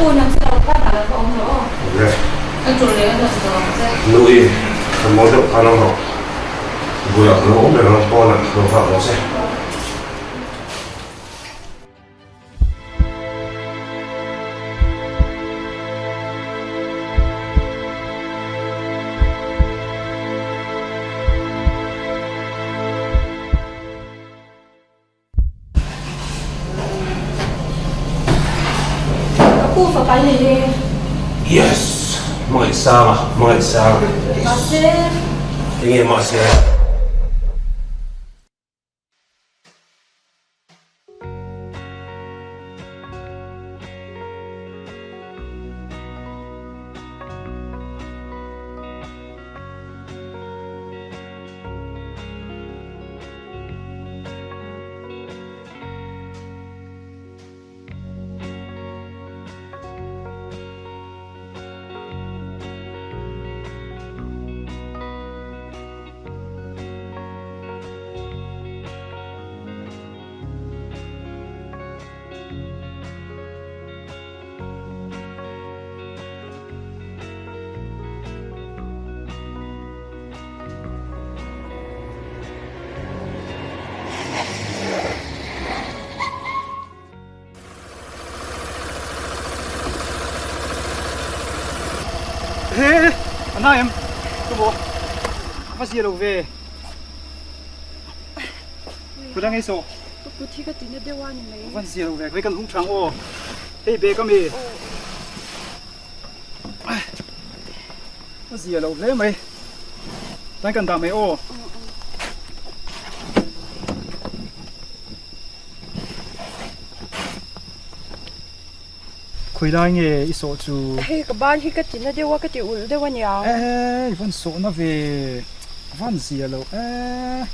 pu nang chu lo khan ah lo va awm rawh aw. Le. Ka tul leh a rawn dawr ang che. Nui, ka maw deuh khan awm rawh. Bulah ka lo awm reng ang pawnah lo nghak ang che. Ka pu fapa i nei e. Yes! Hmangaihsanga, hmangaihsanga. Mahse. Enge mahse? He a na em ka maw a va zia lo ve kut ang ei saw ka kut hi ka ti na deuh a ni mai a van zia lo ve ka kan hung thang aw hei bag ami a zia lo hle mai tlai kan dah mai aw. Khawi lai nge i sawh chu? Hei ka ban hi ka ti na deuh a, ka ti ulh deuh a niang. Eh, i van sawh na ve, a van zia lo eh.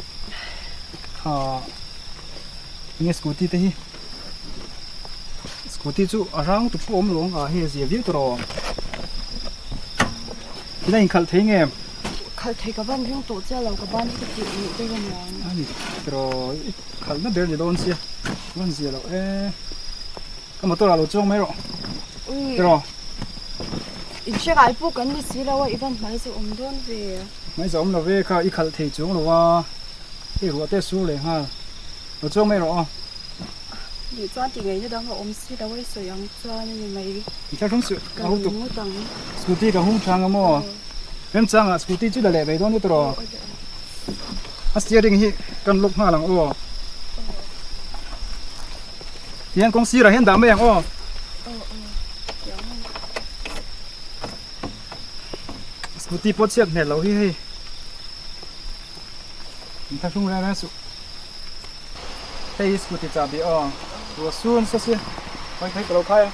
Kha, enge scooty te hi? Scooty chu a rang tuk pawh awm lo ang a, hei a zia viau tawh rawh. Ila inkhalh thei nge? Khalh thei ka van ring tawh chiah lo, ka ban hi ka ti ulh deuh a niang. A ni tawh, i khalhna ber ni dawn sia, van zia lo e. Ka motor ah lo chuang mai rawh. Ui. Tiraw? In hre ngai pawh kan ni si lo a, i van hmai zawh awm dawn ve. Hmai zawh awm lo ve kha, i khalh thei chuang lo a, i ruah te sur leh nghal. Lo chuang mai rawh aw. Nih chuan ti ngeina dang a awm si lo a, i sawi ang chuan a ni mai. I thlahrung suh, ka hung ngawt ang. Scooty ka hung thang a maw? Remchangah scooty chu la leh mai dawn ni tawh. A steering hi kan lock nghal ang aw. Tihian kawng sirah hian dah mai ang aw. Scooty pawh chhiat hmel loh hi hei. In thlahrung reng reng suh. Hei hi scooty chahbi aw. Ruah sur nasa sia. Hawi phei ka lo khai a.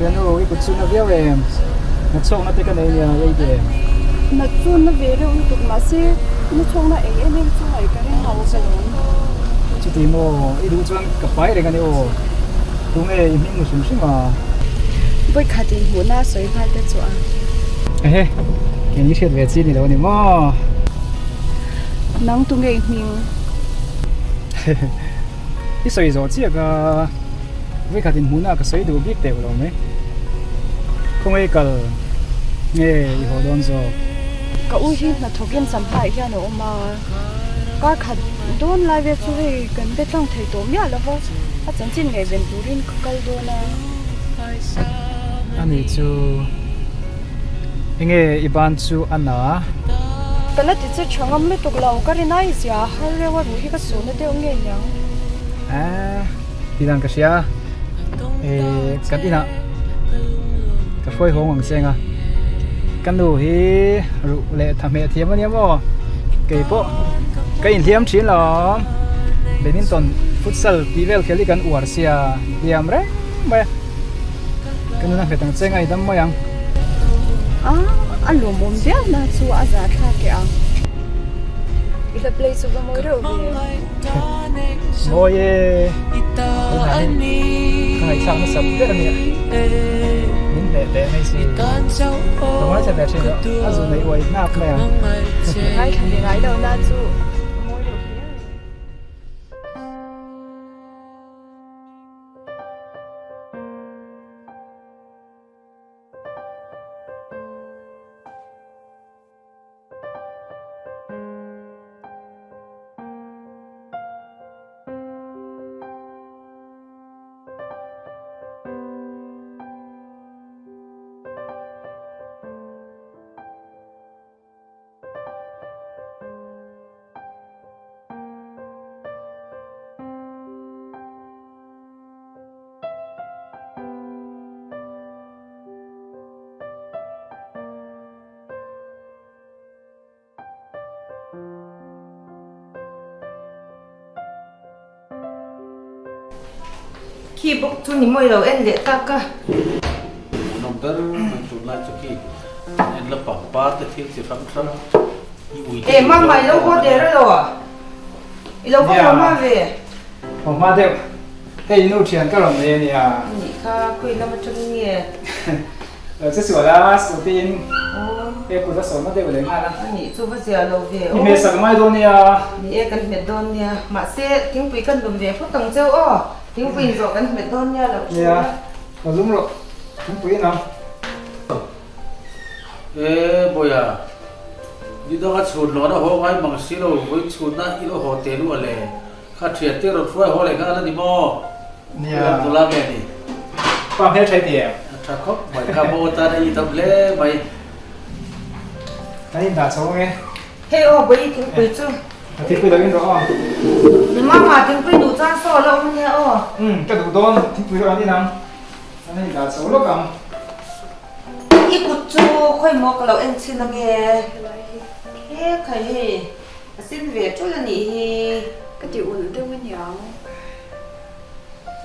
Thiannu i kut chhunna viau em? Na chhawkna te ka nei nia ei ve em? Na chhunna ve reuh lutuk mahse na chhawkna ei em em chu ngaih ka ring lo ka lawm. Chuti maw i duh chuan ka pai reng a ni aw. Tunge i hming mu hrim hrim a? Vawikhat inhmuhna a sawi nghal te chu a. Ehe, keng i hriat ve chi ni lo a ni maw? Nang tunge i hming? I sawi zawh chiah ka vawikhat inhmuhna ka sawi duh bik teuh lo mai. Khawngaih kal nge i haw dawn zawk? Ka u hi hnathawkin Champhaiah hian a awm a, kar khat dawn lai vel chu hei kan be tlang thei tawh miah lo va, a chanchin ngaihven turin ka kal dawn a. Ani chu enge i ban chu a na? Ka la ti che tha ngam lutuk lo, ka rinai zia har reuh a ruh hi ka suhna deuh ngei ang. Aa tidan ka hria eh kan inah ka hruai hawng ang cheng a ka nu hi ruh leh tha hmeh thiam ania maw kei pawh ka inhliam thin lo badminton futsal tih vel khel hi kan uar sia hliam reng mai a ka nuna hmet ang cheng a i dam mai ang. A a lawmawm viau na chu a zah thlak e ang. I hla play chu va mawi reuh ve. Mawi e tunah hi ka ngaihthlak nasa ber a nia min hneh teh mai si ka ngaithla ve thin a zu nei uai hnap mai ang. Ngaithla ve ngai lo na chu mawi reuh hle a ni. Khi bawk chu ni mawi lo en leh tak a. Hmuhnawm ber mai tunlai chu khi en la pangpar te thil chi hrang hrang i ui te Eh mama i lo haw der alo a i lo va haw hma ve. Haw hma deuh hei nu thian ka rawn nei ania. Anih kha khawi lam atangin nge. Lo che sual a scooty in he kut a sawm na deuh leh nghal a. Anih chu va zia lo ve aw. I hmeh sak mai dawn nia. Ni e kan hmet dawn nia. Mahse thingpui kan lum ve phawt ang cheu aw. Thingpui in zawh kan hmet dawn nia lo thu Nia lo lum rawh thingpui in ang. E Bawiha ni danga chhun lawna haw ngai mang si lo vawi chhunna i lo haw teh luah le. Kha thian te rawn hruai haw leh nghal a ni maw? Nia. Nula nge ni? Pa hmel tha i ti em? A tha khawp mai, ka maw tan a i tam hle mai. Kan indah chho ang e. Hei aw Bawi thingpui chu. A thingpui lo in rawh aw. Ni mama thingpui duh chuan saw la awm ania aw. Umm ka duh dawn thingpui rawh an in ang. An indah chho lawk ang. I kut chu khawi maw ka lo en chhin ange. He khai hei. A sin ve tul a nih hi. Ka ti ulh deuh a niang.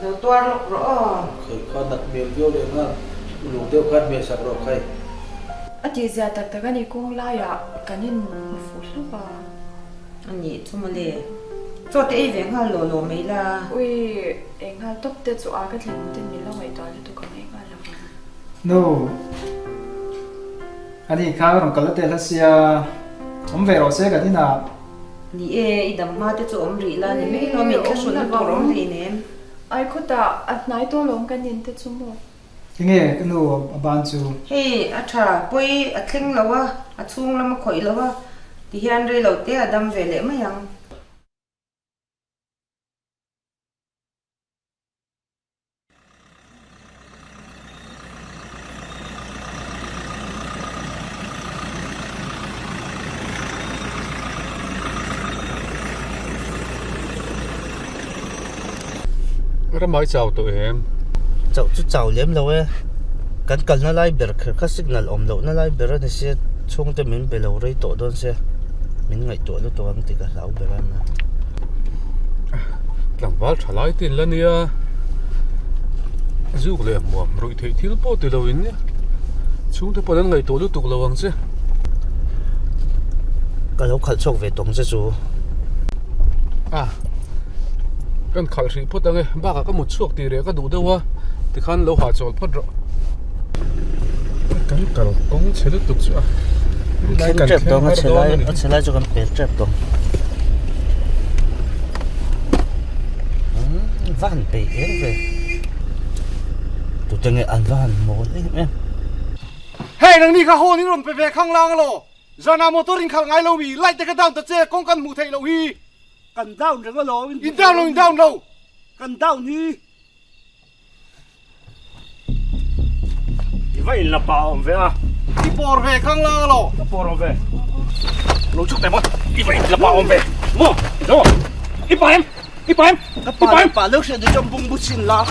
Lo tuar lawk rawh aw. Khai kha nat hmel viau leh nghal. Uluk deuh khan hmel sak rawh khai. A tih zia tak tak a ni kawng laiah kan in hmu fuh hlauh a. A nih chu mawle. Chaw te ei ve nghal law law mai la. Ui, ei nghal tawp te chu a ka thlen ten min lo ngaihtuah lutuk ang ei nghal lo ang. Nu. Ani kha rawn kal la tel a sia, awm ve rawh se kan inah. Ni e, i dam hma te chu awm rih la ni mai lo, min thlahrun na tur awm hlei nem. Ai khawtah a hnai tawh lo kan in te chu maw? Enge ka nu a ban chu? Hei a tha, pawi a thleng lo a, a chhung lam a khawih lo a, tihian rei lo te a dam ve leh mai ang. Ramai chau tawh em? Chauh chu chau lem lo e. Kan kalna lai ber kher kha signal awm lohna lai ber a ni sia chhungte min be lo rei tawh dawn sia min ngaihtuah lutuk ang tih ka hlau ber a nia. Tlangval tha lai te in la nia zuk leh hmuam ruih theih thil pawh ti lo in chhungte pawh an ngaihtuah lutuk lo ang che. Ka lo khalh chhuak ve tawng che chu. A kan khalh hrih phawt ang e bakah ka mut chhuak tih reh ka duh deuh a tikhan lo hahchawl phawt rawh. Kan kal kawng chhe lutuk chu a Kan thleng tep dawn a chhe lai a chhe lai chu kan pel tep dawn va han peih em ve tute nge an va han mawl em em. Hei nangni kha hawn in rawn pe ve khang lang alo zana motor in khalh ngai lo mi light te kha down ta che kawng kan hmuh theih loh hi. Kan down reng alo in down lo in down lo. Kan down hi. I va in la pa awm ve a. I pawr ve khang la lo. Ka pawr awm ve. Lo chhuk teh maw. I va in la pa awm ve. Maw. Zo. I pa em. I pa em? Ka pa leh pa lo hriat duh chuan bungbu chhin la.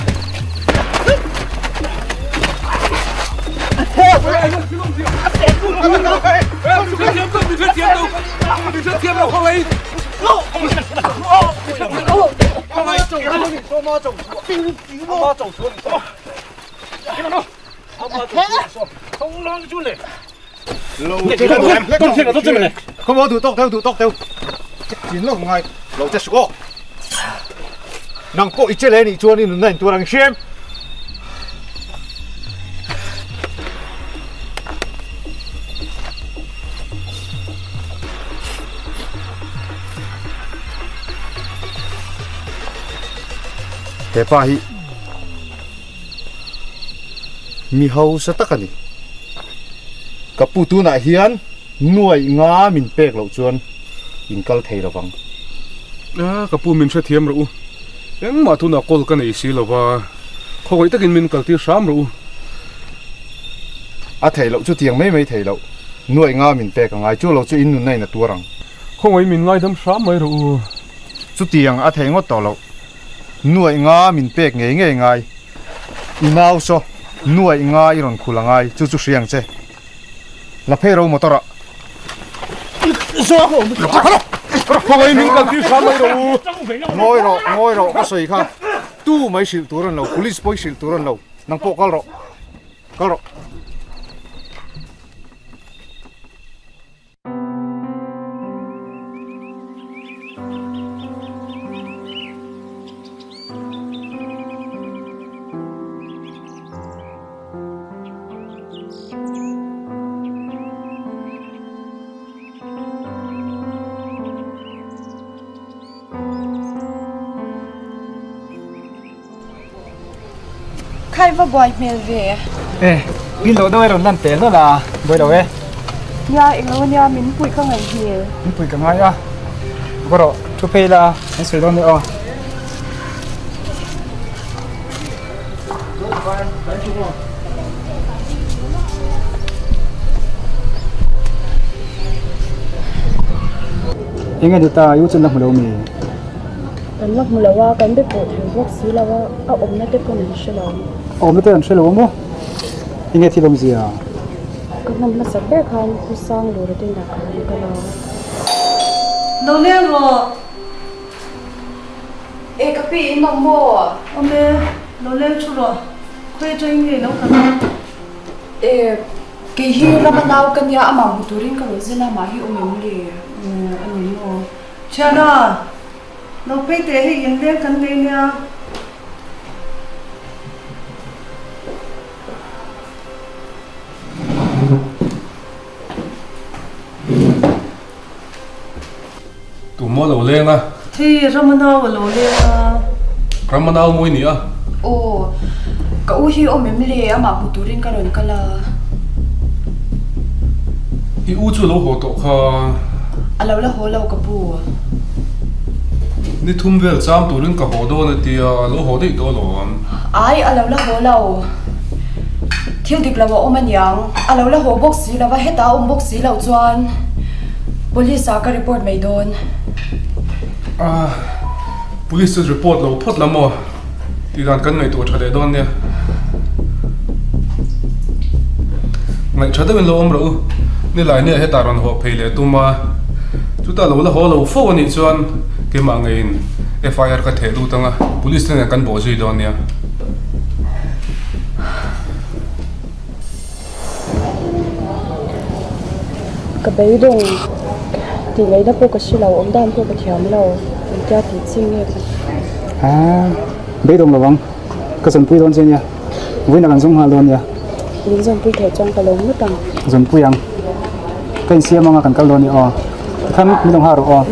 Nang pawh i che leh nih chuan i nunna intuar ang hriam. He pa hi mi hausa tak a ni. Ka pu tunah hian nuaih nga min pek loh chuan in kal thei lo vang. A, ka pu min hrethiam rawh u. Engmah tunah kawl ka nei si lo va, khawngaih takin min kaltir hram rawh u. A theih loh chu tiang mai mai theih loh. Nuaih nga min pek a ngai chu lo chu in nunna in a tuar ang. Khawngaih min ngaidam hram mai rawh u. Chutiang a thei ngawt tawh loh. Nuaih nga min pek ngei ngei ngai. I nau saw, nuaih nga i rawn khul a ngai, chu chu hria ang che. La phei ro motor ah. Khawngaih min kaltir hram mai rawh u. Ngawi rawh, ngawi rawh ka sawi kha. Tu mai hrilh tur an lo, police pawh i hrilh tur an lo. Nang pawh kal rawh, kal rawh. Khai va buai hmel ve. E, min lo deuh e rawn lan tel nawlh a, buai lo e. Nia, englo ania min pui ka ngaih hmel. Min pui ka ngai a, va rawh, thu phei la, an sawi dawn nia aw. Eng a ni ta, i u chu an la hmu lo mi? Kan la hmu lo a, kan be pawh thei bawk si lo a, a awmna te pawn an hre lo. A awmna te an hre lo a maw? Enge thil awmzia? Ka hman hmasak ber khan Pu Sanglura te inah khan ka la. Lo leng rawh. E ka pi in awm maw? Awm e, lo leng thu rawh. Khawi atangin nge lo kal a? E, kei hi Rama nau ka nia, amah hmu turin ka rawn zin a, amah hi awm em le? A ni maw? Thiana, lo phei teh hei in leng kan nei nia. Tu maw lo leng a? Hei Rama nau a lo leng a. Rama nau mawi ni a? Aw, ka u hi awm em le, amah hmu turin ka rawn kal a. I u chu a lo haw tawh kha. A lo la haw lo ka pu. Ni thum vel cham turin ka haw dawn a tia, a lo haw daih tawh alawm. Ai, a lo la haw lo. Thil dik lo a awm aniang, a lo la haw bawk si lo va, hetah a awm bawk si loh chuan Police ah ka report mai dawn. Ah, Police chu report lo phawt la maw? Tih dan kan ngaihtuah tha leh dawn nia. Ngaih tha deuhin lo awm rawh u. Nilai nia hetah rawn haw phei leh tum a, chutah lo la haw lo fo anih chuan keimah ngeiin FIR ka theh lut ang a, Police te nen kan bawh zui dawn nia. Ka beidawng tih ngaihna pawh ka hre lo, awm dan pawh ka thiam lo, engtia tih chi nge ka. Aa, beidawng lo ang, ka zawnpui dawn che nia, vawiinah kan zawng nghal dawn nia. Min zawnpui theih chuan ka lawm ngawt ang. Zawnpui ang, ka insiam anga kan kal dawn nia aw, tikhan min lo nghah rawh aw.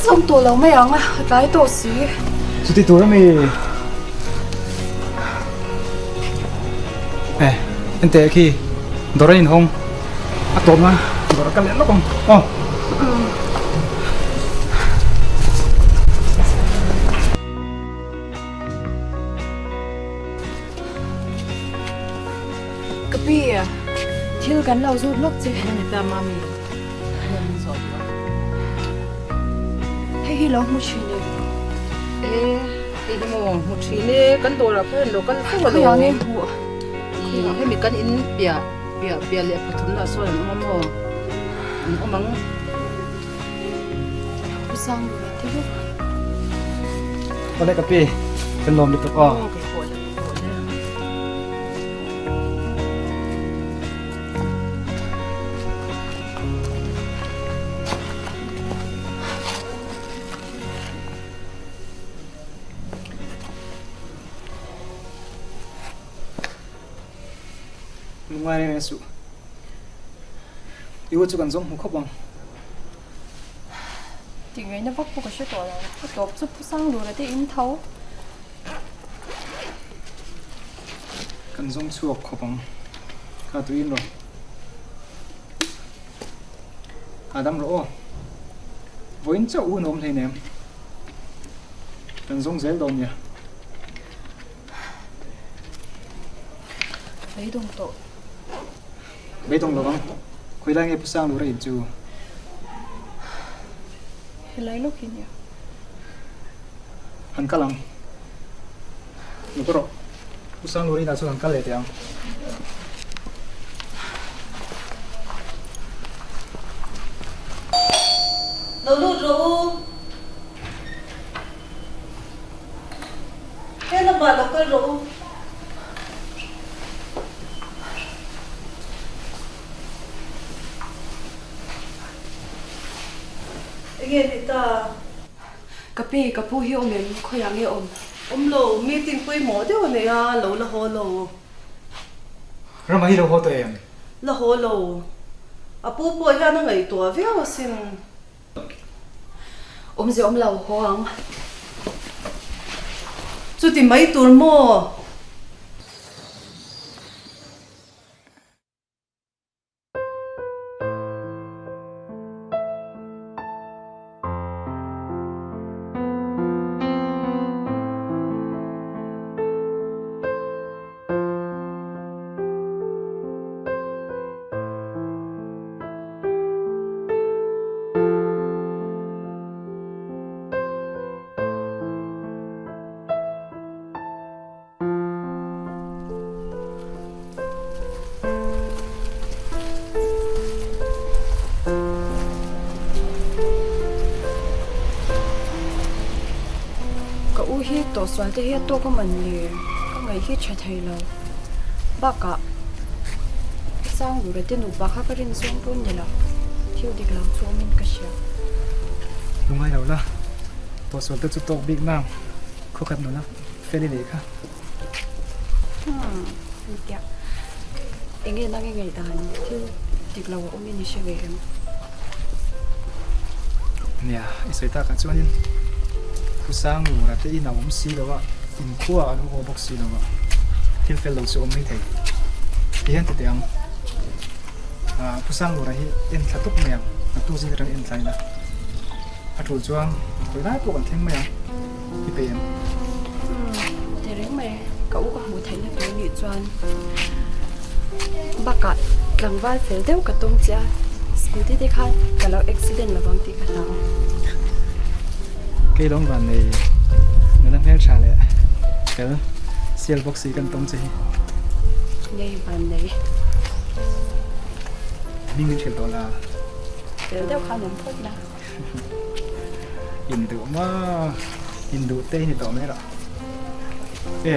Zawng tawh lo mai ang, a tlai tawh si. Chuti tur ami? Eh, enteh khi dawr an inhawng a tawp nan dawr a kal leh lawk ang aw. Ka pi, thil kan lo zut lawk che. Eng ni ta mami? Enge min zawh duh a? Hei hi lo hmu thin e. E, hei hi maw hmu thin e, kan dawrah pawh hian lo kal fo a lo. Khawiah nge hmuh? I hemi kan in piah piah piah leh pathumna ah sawn an awm a maw? An awm ang. Pu Sanglura te bawk. Awle ka pi, kan lawm lutuk aw. Aw, kei pawh le, kei pawh le. Lungngai reng reng suh. I u chu kan zawng hmu khawp ang. Tih ngaihna vak pawh ka hre tawh lo. A tawp chu Pu Sanglura te in tho. Kan zawng chhuak khawp ang. Kha tuiin rawh. Hahdam rawh aw. Vawiin chauh hun a awm hleinem. Kan zawng zel dawn nia. Beidawng tawh. Beidawng lo ang. Khawilai nge Pu Sanglura in chu? Helai lawk hi nia. Han kal ang. Luk rawh. Pu Sanglura inah chuan han kal leh teh ang. Lo lut rawh u. He lamah lo kal rawh u. Enge ni ta? Ka pi, ka pu hi awm em? Khawiah nge awm? Awm lo, meeting pawimawh deuh a nei a, lo la haw lo. Rama hi lo haw tawh em? La haw lo. A pu pawh hian a ngaihtuah viau asin. Awmze awm lo haw ang. Chuti mai tur maw? Ka u hi tawhsual te hi a tawk a man le, ka ngaih hi tha thei lo. Bakah Sanglura te nupa kha ka rin zawng dawn ni lo, thil dik lo chu awmin ka hria. Lungai lo la, tawhsual te chu tawk bik nang khaw khat nuna fel i leh kha. Hmm, engtia enge nang i ngaihdan thil dik lo a awmin i hre ve em? Nia, i sawi takah chuanin Pu Sanglura te in a awm si lo a, inkhua a lo haw bawk si lo a, thil fel lo chu awm mai thei. Ti hian ti teh ang, Pu Sanglura hi en thla tawp mai ang, naktuk zing atang en thla ila a tul chuan khawi lai pawh kan thleng mai ang, i peih em? Umm, ti reng mai, ka u ka hmuh theihna tur nih chuan bakah tlangval fel deuh ka tawng che a, scooty te khan ka lo accident lovang tih ka hlau. Kei lawng van nei nula hmeltha leh fel sial bawk si kan tawng che hi. Ngei van nei. Hming min hrilh tawh la. Fel deuh khan awm phawt la. Induh ma induh te hi ni tawh mai rah. E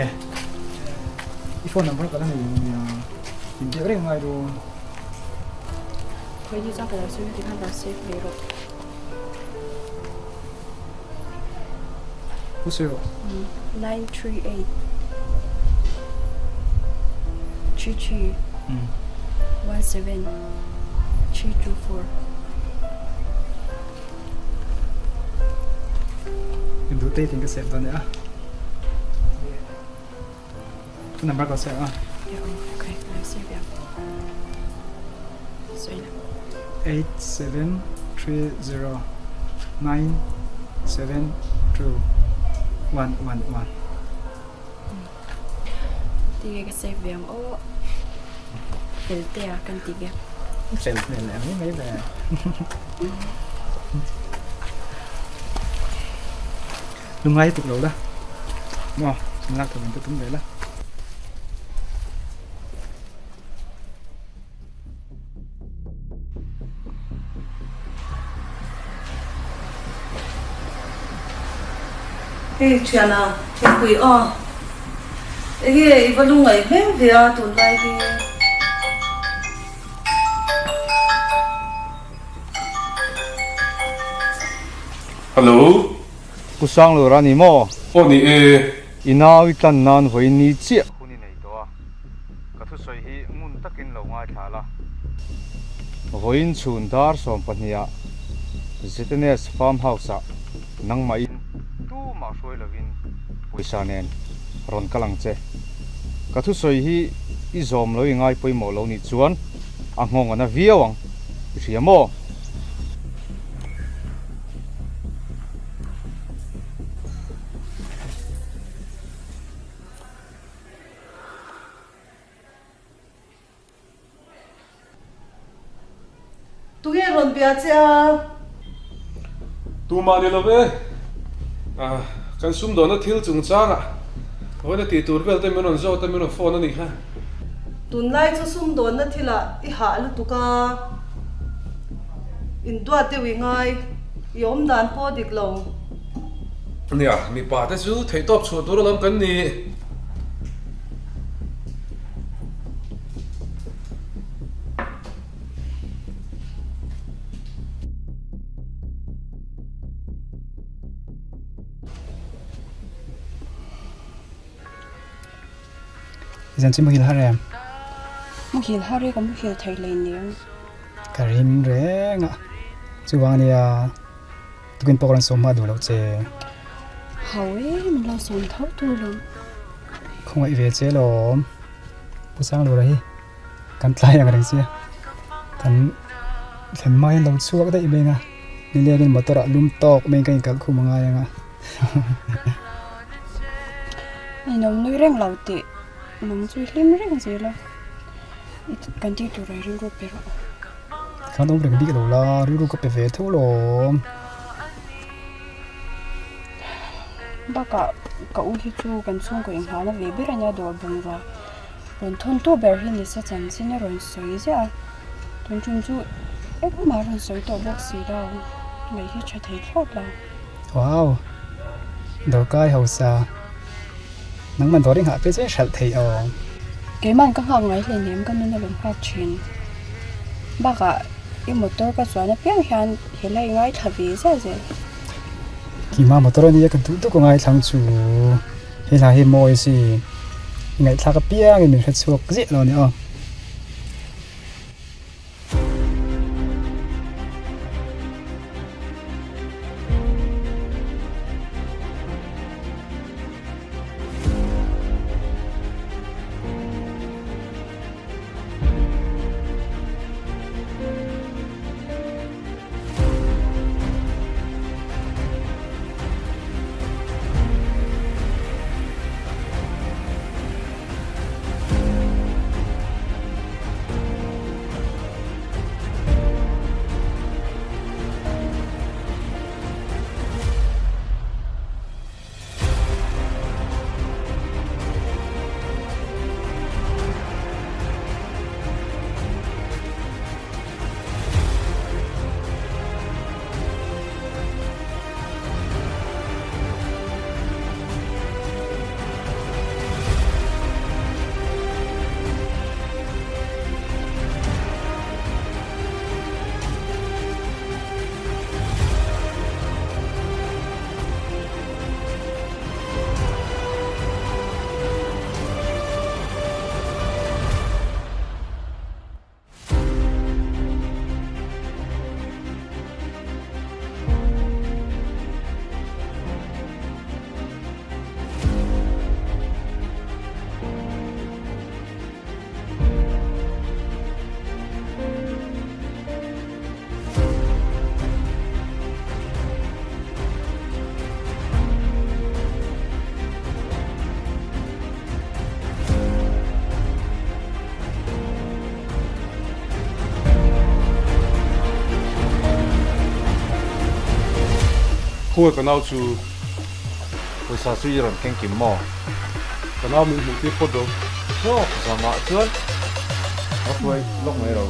i phone number ka la nei nia inbiak reng ngai dawn. Khawi ni chuan ka lo sawi ti khan lo save ve rawh. Pu sawi rawh. 938 33 17 324. Duhtei tiin ka save dawn nia. Ka number ka save a. Okay, ka save ya. Sawi la. 8730 972 111. Tinge ka save ve ang aw. Fel te a kan ti ge. Fel hmel leh mai mai ve. Lungai tuk lo la. Maw, lak tho in tum ve la. Hei thiana thingpui aw enge i va lungngaih hmel ve a tunlai hi. Hello. Pu Sanglura a ni maw? Aw ni e. I nau i tlan nan vawi ni chiah hun i nei tawh a. Ka thusawi hi ngun takin lo ngaithla la. Vawiin chhun dar 12 ah ZNS Farm House ah nangmahin tumah hruai lovin pawisa nen rawn kal ang che. Ka thusawi hi i zawm lo i ngai pawimawh lo nih chuan a nghawng a na viau ang, i hria maw? Tunge rawn bia che a? Tumah ni lo e. Kan sumdawnna thil chungchangah vawiina tih tur vel te min rawn zawt a, min rawn phone a nih kha. Tunlai chu sumdawnna thilah i hah lutuk a, induat deuh i ngai, i awmdan pawh dik lo. Nia, mipa te chu theihtawp chhuah tur alawm kan ni. Zan chu muhil har em? Muhil har e ka muhil thei hleinem. Ka ring reng a, chuvang ania Tukin pawh ka rawn sawm hma duh loh che. Hau e, min lo sawm tho tur lo. Khawngaih ve che lawm. Pu Sanglura hi kan tlai ang reng sia. Kan thlen hma hian lo chhuak daih mai ang a. Nilengin motor ah lum tawk mai in ka inkalh khum angai ang a. Ninawm nui reng lo tih nang chu i hlim reng zel a. Kan tih tur ah i rilru pe rawh. Khan awm reng bik lo la, rilru ka pe ve tho lawm. Bakah ka u hi chu kan chhungkaw inghahna ve ber a nia dawr bungrua rawn thawntu ber hi ni se chanchin a rawn sawi ziah a, tun tum chu engmah a rawn sawi tawh bawk si lo, ngaih hi tha thei thlawt lo. Wow! Dawrkai hausa. Nangman dawr i nghah phei chuan i hralh thei aw. Keiman ka nghak ngai hleinem ka nun a rawn nghak thin. Bakah i motor ka chuan apiang hian he la i ngaithla ve ziah zel. Keimah motor a nia ka duh duk a ngaithlang chu. He hla hi mawi si. I ngaihthlak apiangin min hrechhuak ziah lo a ni aw. Khawngaih ka nau chu. Pawisa chu i rawn keng kim maw? Ka nau min hmuh tir phawt ro. Hlawk zamah chuan va hruai lawk mai ro.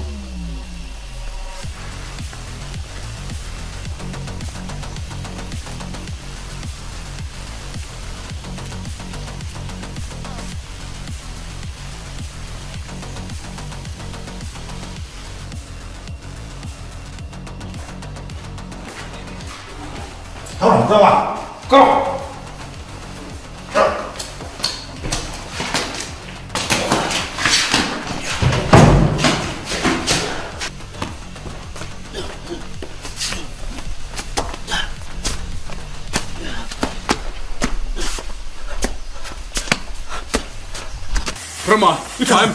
Rama, i tha em?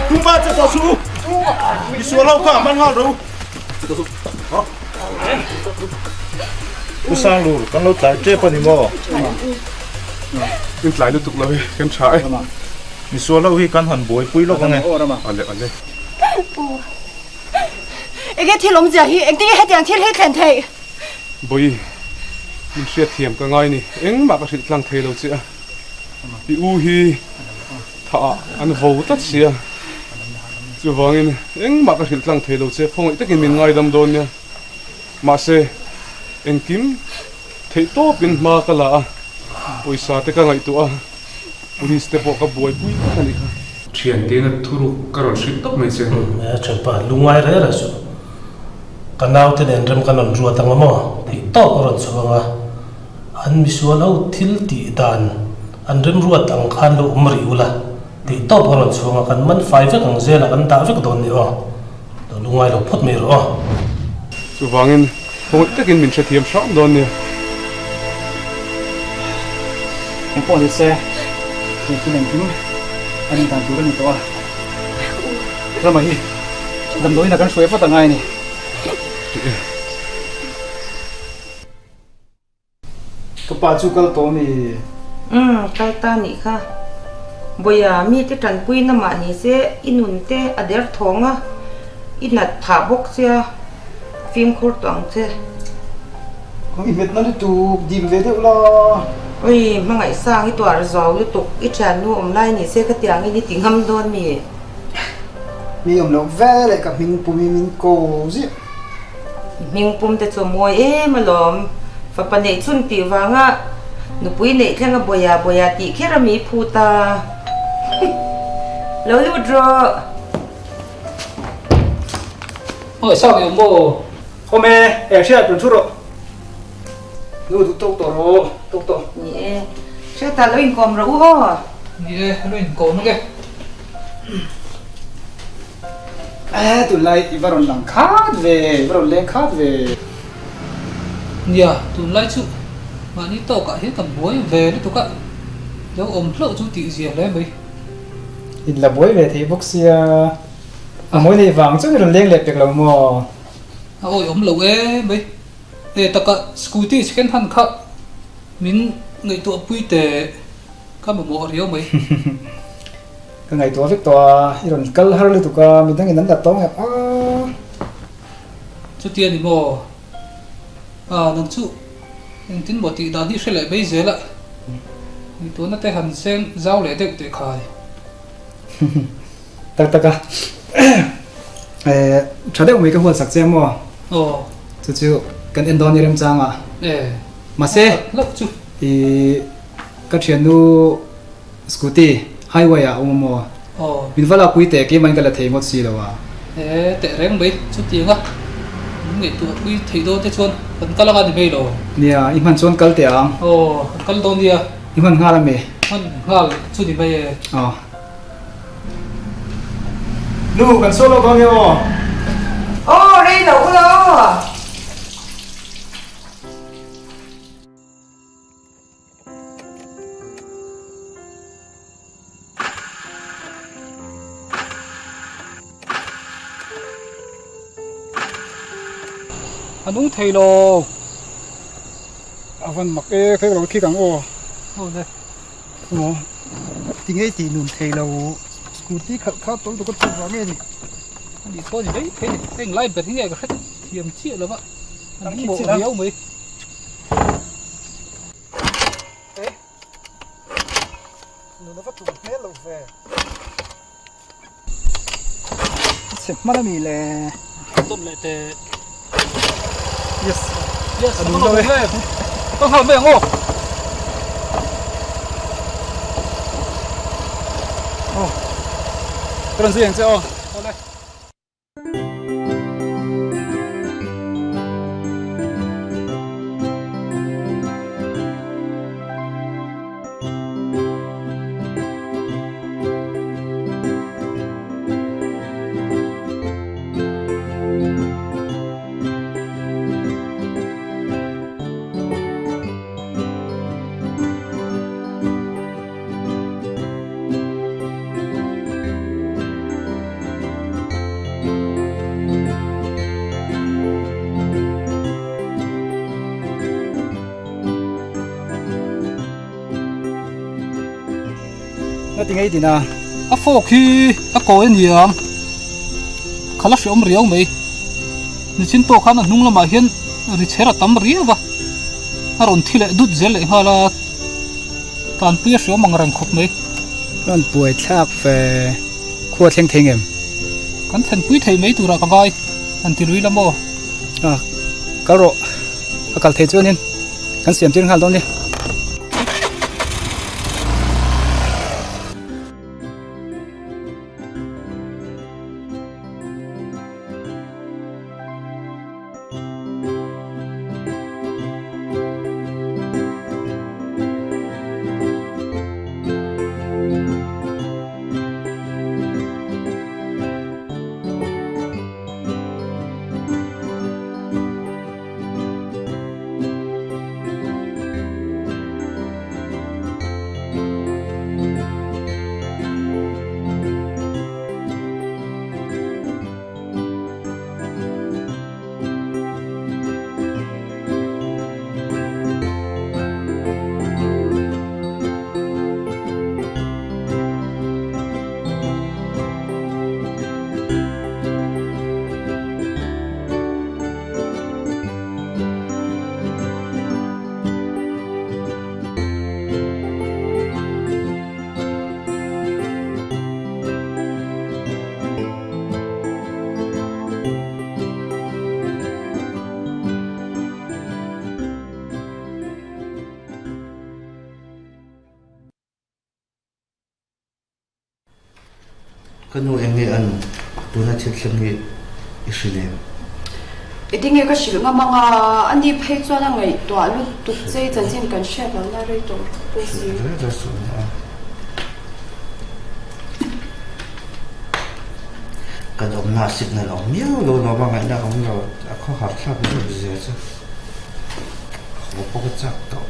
Tumba che tawh suh u! I sual ho kha man nghal ro. U Sanglur, kan lo tlai tep a ni maw? In tlai lutuk lo hi kan tha e. Mi sual ho hi kan han buaipui lawk ang e. Ale ale. Enge thil awmzia hi engtin nge hetiang thil hi thlen theih? Bawi, min hriatthiam ka ngai ni. Engmah ka hrilh tlang thei lo che a. I u hi thah ah an vo tlat sia. Chuvangin engmah ka hrilh tlang thei lo che. Khawngaih takin min ngaidam dawn nia. Mahse, engkim theih tawpin hma ka la a, pawisa te ka ngaihtuah a. Police te pawh ka buaipui vek a nih kha. Thiante'n a thuruk ka rawn hrilh tawp mai che. Umm, thianpa, lungngai reng reng suh. Ka naute nen rem kan rawn ruat ang a maw? Tih tawp a rawn chhuak ang a. An misual ho thil tih dan an remruat ang khan lo awm rih ula tih tawp a rawn chhuak ang a. Kan man fai vek ang zel a, kan dah vek dawn ni aw. Lo lungngai lo phawt mai rawh aw. Chuvangin khawngaih takin min hrethiam hram dawn nia. Eng pawh ni se, he thil engkim a nih dan tur a ni tawh a. Rama hi damdawiin a kan hruai vat a ngai a ni. Ka pa chu kal tawh a mi? Umm, kal ta nih kha. Bawia, mite tanpuina mah ni se i nun te a der thawng a, i nat phah bawk sia, fimkhur tawh ang che. I hmet na lutuk, dim ve deuh la. Oi, hmangaih sang i tuar zau lutuk, i thiannu awm lai ni se khatiangin i ti ngam dawn mi? Mi awm loh veleh ka hming pum i min ko ziah. I hming pum te chu a mawi em alawm. Fapa neih chhun tih vanga nupui neih thleng a bawia bawia tih kher a mi phut a. Lo lut rawh. Awi sang em maw? Awm e, eh hriat rawn thu rawh. Nu duh tawk tawh rawh, tawk tawh. Ni e, hriatah lo inkawm rawh u aw. Ni e, lo inkawm ang e. Eh, tunlai i va rawn lang khat ve, i va rawn leng khat ve. Nia, tunlai chu mahni tawkah hian kan buai ve lutuk a, lo awm hlauh chu tih zia hle mai. In la buai ve thei bawk sia, a mawi neih vang chuan i rawn leng leh pek lo maw? A awi awm lo e mai, e taka scooty second hand kha min ngaihtuah pui teh ka mamawh riau mai. Ka ngaihtuah vek tawh a, i rawn kal har lutuk a, midangin an la tawng em a. Chutia ni maw? Ah, nang chu engtin maw tih dan hi hre leh mai zel a, ngaihtuahna te han seng zau leh deuh teh khai. Tak tak a, eh, tha deuh mai ka huat sak che maw? Aw. Chu chu kan en dawn i remchang a. Eh. Mahse, hlauh chu. I ka thiannu Scooty, highway ah a awm a maw? Aw. Min va lakpui teh keimah in ka la thei ngawt si lo a. E, teh reng mai, chutiang a min ngaihtuah pui theih dawn te chuan kan kal anga ni mai lo. Nia, i hman chuan kal teh ang. Aw, kan kal dawn nia. I hman nghal a mi? Hman nghal chu ni mai e. Aw. Nu, kan sawi lawk dawn nia aw. Aw, rei loh ula aw. A nung thei lo. A van mak e, khawi lo khik ang aw. Aw le. Maw? Ti ngei tih nun thei lo. Scooty khalh kha tawlh duka tih vang nge ni? A nih pawh a ni mai thei a ni. Heng lai ber hi nge ka hre thiam chiah lo va, an hmawh riau mai. E, nuna va tum hmel lo ve. A chhe hman a mi le. Tawn leh teh. Yes. Yes, a nung lo e. Ka nghal mai ang aw. Aw. Ka rawn zui ang che aw. Awle. Nga ti ngei din a. A fork hi a kawi a niang. Khala hreawm riau mai. Nichin pawh khan a hnung lamah hian ri chher a tam riau a. A rawn thi leh dut zel leh nghal a. Tanpui a hreawm ang reng khawp mai. Rawn buai thlak ve khua thleng thei ngem? Kan thlenpui thei mai turah ka ngai, an ti lui la maw? A, kal rawh. A kal thei chuanin kan siam tir nghal dawn nia. Ka nu eng nge an tuna thil thleng hi i hrilh em? I tinge ka hrilh ngam ang a, a ni phei chuan a ngaihtuah lutuk che i chanchin kan hriat lohna rei tawh pawh si. Hrilh reng reng suh nia. Kan awmna ah signal a awm miau lo nuam a ngaihna a awm lo, a khawhar thlak zawk zia chu haw pawh ka chak tawh.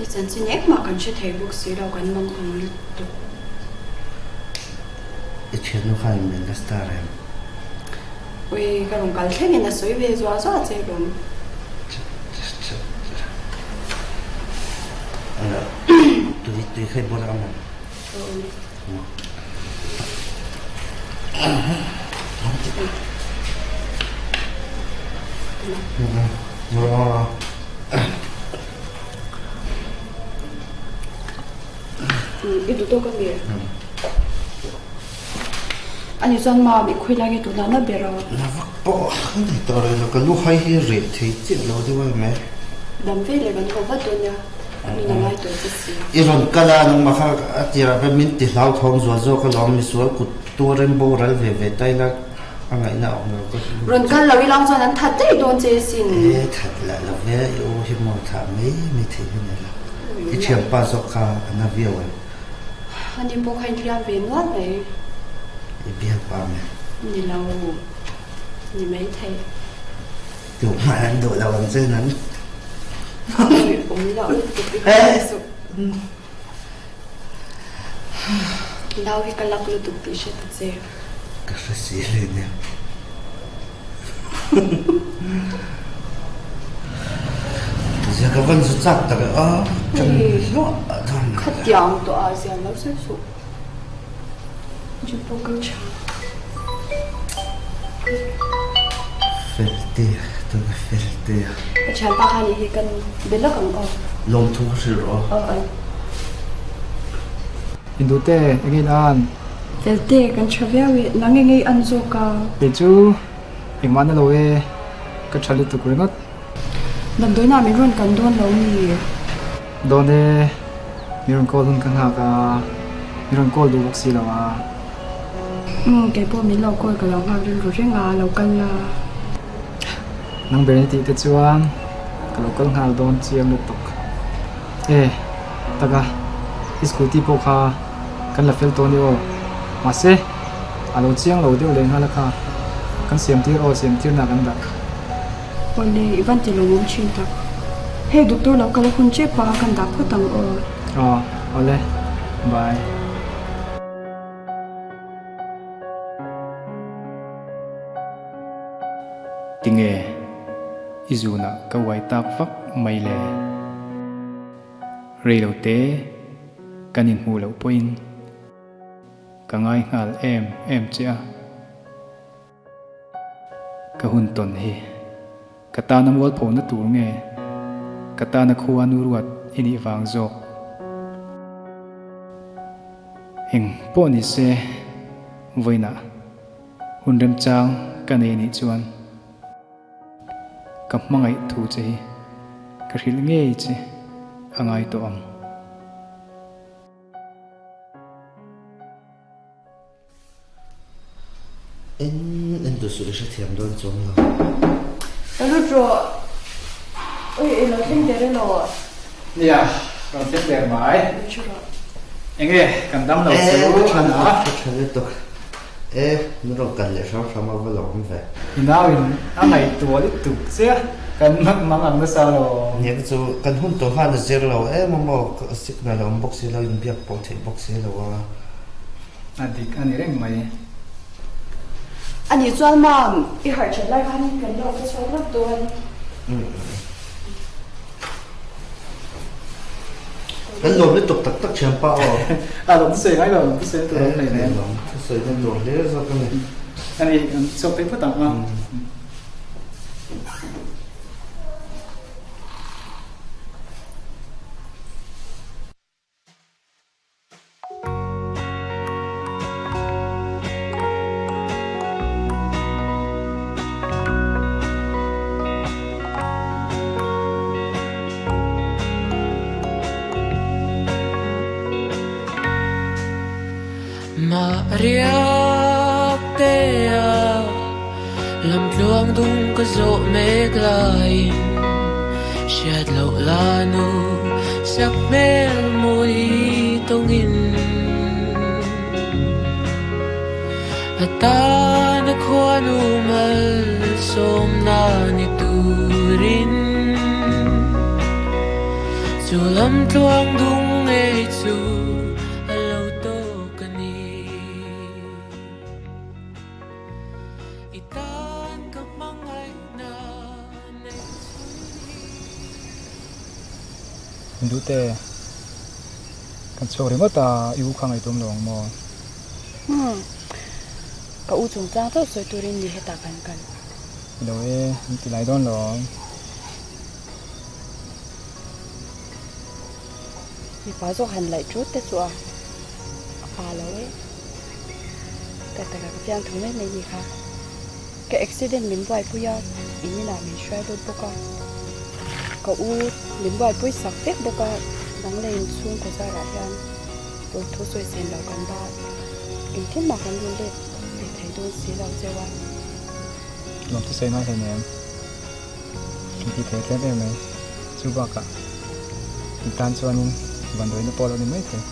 I chanchin engmah kan hre thei bawk si lo, kan mang ang lutuk. I thiannu khan min la star em? Ui, ka rawn kal thlengin a sawi ve zuah zuah che lawm. Tui tui kha i bual ang em? I duh tawk a mi? Ani chuan mam i khawi lai nge tunah na ber a? Na vak pawh a ni tawh rih lo, ka lu hai hi reh thei chiah lo deuh a mai. Dam ve leh kan haw vat dawn nia, min a ngai tawh che si. I rawn kal a, nangmah kha a tirah khan min ti hlauthawng zual zawk alawm, misual kut tuarin boral ve ve ta ila a ngaihna a awm lo ka hmu. Rawn kal lo ilang chuan an that daih dawn che sin. E that lah lo ve, i u hi maw thah mai mai thei hi ni lo. I thianpa zawk kha a na viau em? Ani pawh kha inhliam ve nual mai. I bialpa mai. Ni lo, ni mai thei. Duh hmai an duh lo ang che nan. Awm loh lutuk i hre suh. Nau hi ka lak lutuk tih hre ta che. Ka hre si hle nia. Zia ka van zu chak tak e a ṭang hluah a dawn. Khatiang tawh ah zia lo sawi suh. Chu pawh kal tha. Fel te tuna fel te a. Ka thianpa kha nih hi kan be lawk ang aw. Lawmthu ka hrilh rawh aw. Aw aw. Indute eng in an? Fel te kan tha viau e, nang eng ei an zawk a? Kei chu engmah na lo e, ka tha lutuk ringawt. Damdawiinah min rawn kan dawn lo mi? Dawn e, min rawn call hun ka nghak a, min rawn call duh bawk si lo a. Umm, kei pawh min lo call ka lo nghak rilru reng a, lo kal la. Nang ber ni tih te chuan ka lo kal nghal dawn chiang lutuk. E, taka, i scooty pawh kha kan la fel tawh a ni aw. Mahse, a lo chiang lo deuh leh nghal a kha, kan siam tir aw, siam tir na kan dah. Awle, i van ti lawmawm thin tak. Hei doctor lo kal a hun tep a, kan dah phawt ang aw. Aw, awle, bye. Tinge i zunah ka uai tak vak mai le? Reilote kan inhmuh loh pawhin ka ngai nghal em em che a. Ka hun tawn hi ka tana mualphona tur nge ka tana khua nu ruat i nih vang zawk? Eng pawh ni se vawiinah hun remchang ka nei nih chuan ka hmangaih thu che hi ka hrilh ngei che a ngai tawh ang. En en duh suh i hrethiam dawn chuang lo. Ka lut rawh. Ui i lo thleng der elaw? Nia, rawn thleng der mai. Lut rawh. Enge kan dam lo chu a na. Ka tha lutuk. E, min rawn kal leh hram hram a va lo awm ve. I nau in a ngaihtuah lutuk che a, kan mang ang nasa lo. Nia ka chu kan hun tawh khan a zir lo em a maw, signal a awm bawk si lo, inbiak pawh theih bawk si lo a. A dik a ni reng mai. A nih chuan mam, i harh that lai khan kan lo ka chhuak lawk dawn. Kan lawm lutuk tak tak thian pa aw. A lawm thusawi ngai lo, lawm thusawi tur awm hleinem. Lawm thusawi na tur hle zawk a ni. A ni, an chhuak phei phawt ang a. Dute kan chhuak ringawt a i u kha ngaihtuam lo ang maw? Umm ka u chungchang chauh sawi turin ni hetah kan kal. I lo e an ti lai dawn lo ang. Mipa zawk han laih tut te chu a a pa lo e. Ka taka ka fiam thu mai mai ni kha. Ka accident min buaipui a, in inah min hruai lut bawk a. Ka u min buaipui sak vek bawk a, nang leh in chhungkaw zarah hian tur thu sawi sen lo kan ba engtin mah kan run let ve thei dawn si lo cheu a. Lawm thusawi ngai hleinem. Min ti thei tlem em mai. Chu bakah i tan chuanin vanduaina pawh a lo ni mai thei.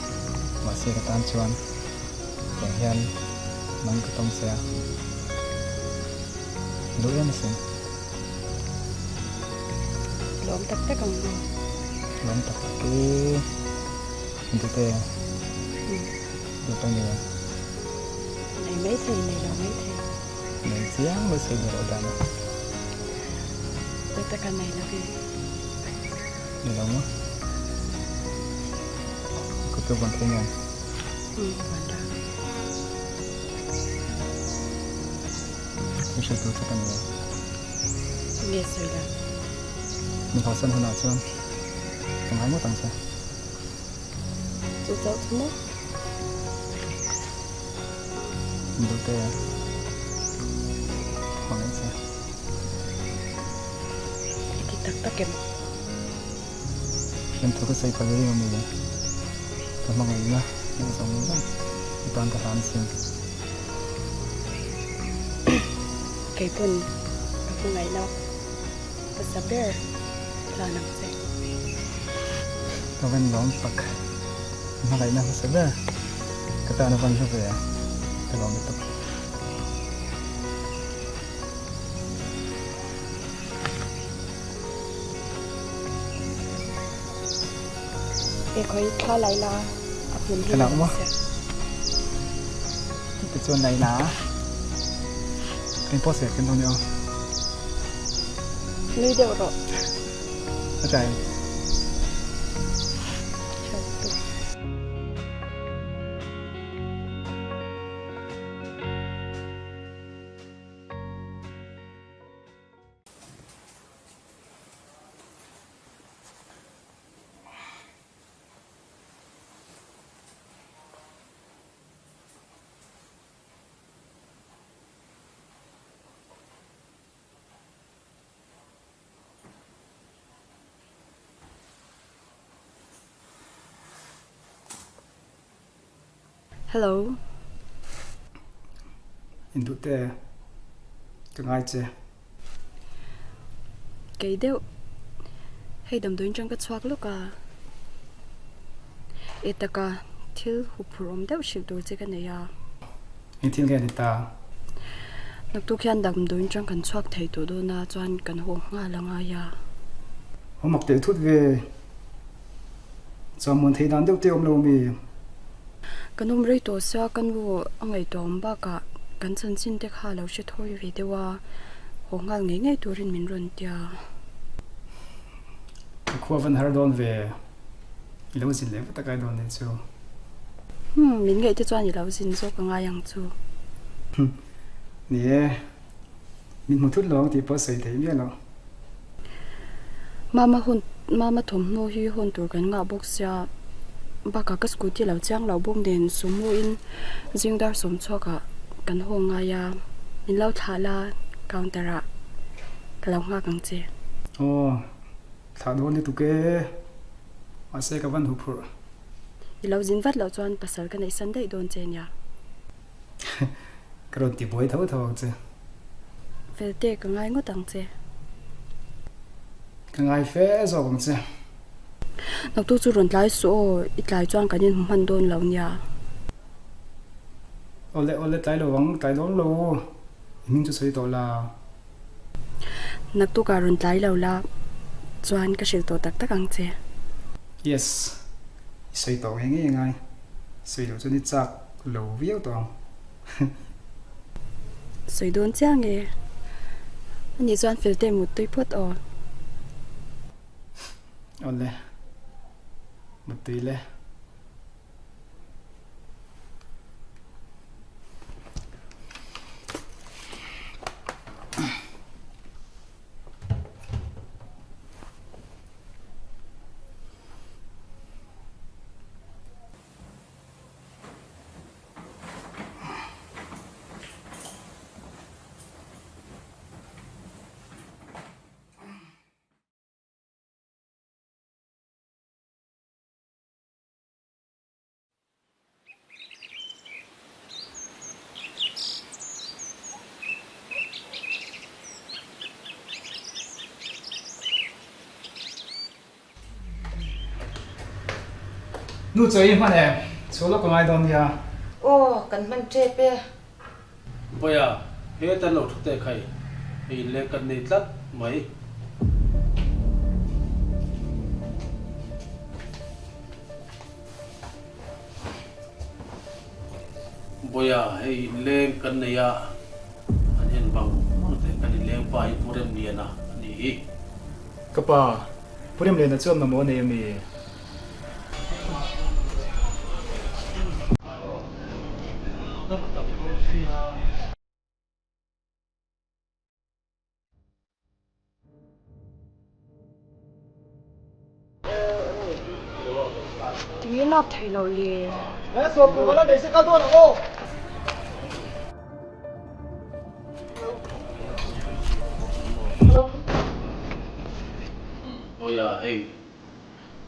Mahse ka tan chuan tiang hian nang ka tawng che a. Duh em asin. Lawm tak tak ang maw? Lawm tak tak e. Dute. Duh ta nge? Nei mai thei, nei lo mai thei. Nei chiang mai sawi duh loh dan a. Duh taka nei lo ve. Ni lo maw? Ka chu vawn thei nge? Umm, vawn ta. Thil hrilh tur che ka nei a. Nge sawi la? Min hawisan hunah chuan ka ngai ngawt ang che. Chu chauh chu maw? Min duh te hmangaih che. I ti tak tak em? Heng thu ka sawi phal reng a mi? Ka hmangaihna hmuh zawng zawng i tan ka hlan sin. Kei pawn ka hmangaihna hmasa ber hlan ang che. Ka van lawm tak. Hmangaihna hmasa ber ka tan a van hlu ve a, ka lawm lutuk. E khawi thla lai la a hmun hi a sia. Ti chuan lai la eng pawh sawi khin dawn nia. Nui deuh rawh. A tlai. Hello. Induh te ka ngai che. Kei deuh. Hei damdawiin atang ka chhuak lawk a. E taka thil huphurh awm deuh hrilh tur che ka nei a. Eng thil nge a ni ta? Naktuk hian damdawiin atang kan chhuak thei tawh dawn a chuan kan haw nghal a ngai a. Haw mak teh thut ve. Chuan muan thei dan deuh te awm lo mi? Kan awm rei tawh sia ka nu a ngaihtuah awm bakah kan chanchin te kha lo hre thawi ve deuh a, haw nghal ngei ngei turin min rawn tia. Ka khua van har dawn ve, i lo zin leh vat a kai dawn nen chu. Hmm, min ngaih te chuan i lo zin zawk a ngai ang chu. Ni e, Min hmu thut lo ang tih pawh sawi thei miah lo. Mama hun Mama thawmhnaw hi hawn tur kan ngah bawk sia, bakah ka scooty lo chiang lo bawk nen sumo in zing dar sawm chhuak ah kan haw ngai a, min lo thlah la counter ah ka lo nghak ang che. Aw, thlah dawn lutuk e, mahse ka van huphurh. I lo zin vat loh chuan pasal ka neih san daih dawn che nia. Ka rawn ti buai tho tho ang che. Felte ka ngai ngawt ang che. Ka ngai fe zawk ang che. Naktuk chu rawn tlai suh aw, i tlai chuan kan inhmu hman dawn lo nia. Awle awle tlai lo ang, tlai dawn lo, i hming chu sawi tawh la. Naktukah rawn tlai lo la, chuan ka hrilh tawh tak tak ang che. Yes, i sawi tawh ngei ngei angai, sawi loh chuan i chak lo viau tawh ang. Sawi dawn chiang e. Ani chuan Felte muttui phawt aw. Awle, muttui le. Nu chaw i hman em? Chhuah lawk ka ngai dawn nia. Aw, kan hman tep e. Vawiah, heta lo thu teh khai, hei inleng kan nei tlat mai. Vawiah, hei inleng kan nei a, an en vang vang teh, kan inleng pa hi Pu Remliana a ni hi. Ka pa, Pu Remliana chuan mamawh a nei a mi? Tinge lak theih loh le? Awia hei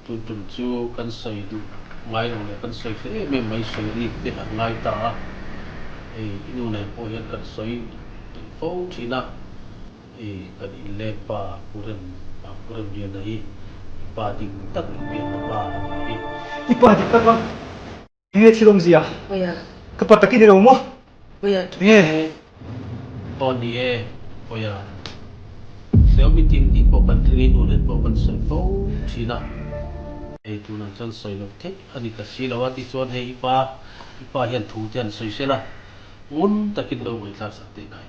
tun tum chu kan sawi duh ngai lo leh kan sawi hle em em mai sawi rik te an ngai ta a, hei i nu nen pawh hian kan sawi fo thin a. Hei kan inleng pa Pu Rem, Pu Remliana hi i pa dik tak i pianna pa a nih hi. I pa dik tak a, enge thil awmzia? Ka pa tak i ni lo maw? Enge? Aw ni e, Pawia. Hreu meeting tih pawh kan thleng i nu nen pawh kan sawi fo thin a. Hei tunah chuan sawi loh theih a ni ta si lo a, tichuan hei i pa, i pa hian thu te han sawi sela, ngun takin lo ngaihthlak sak teh ngai.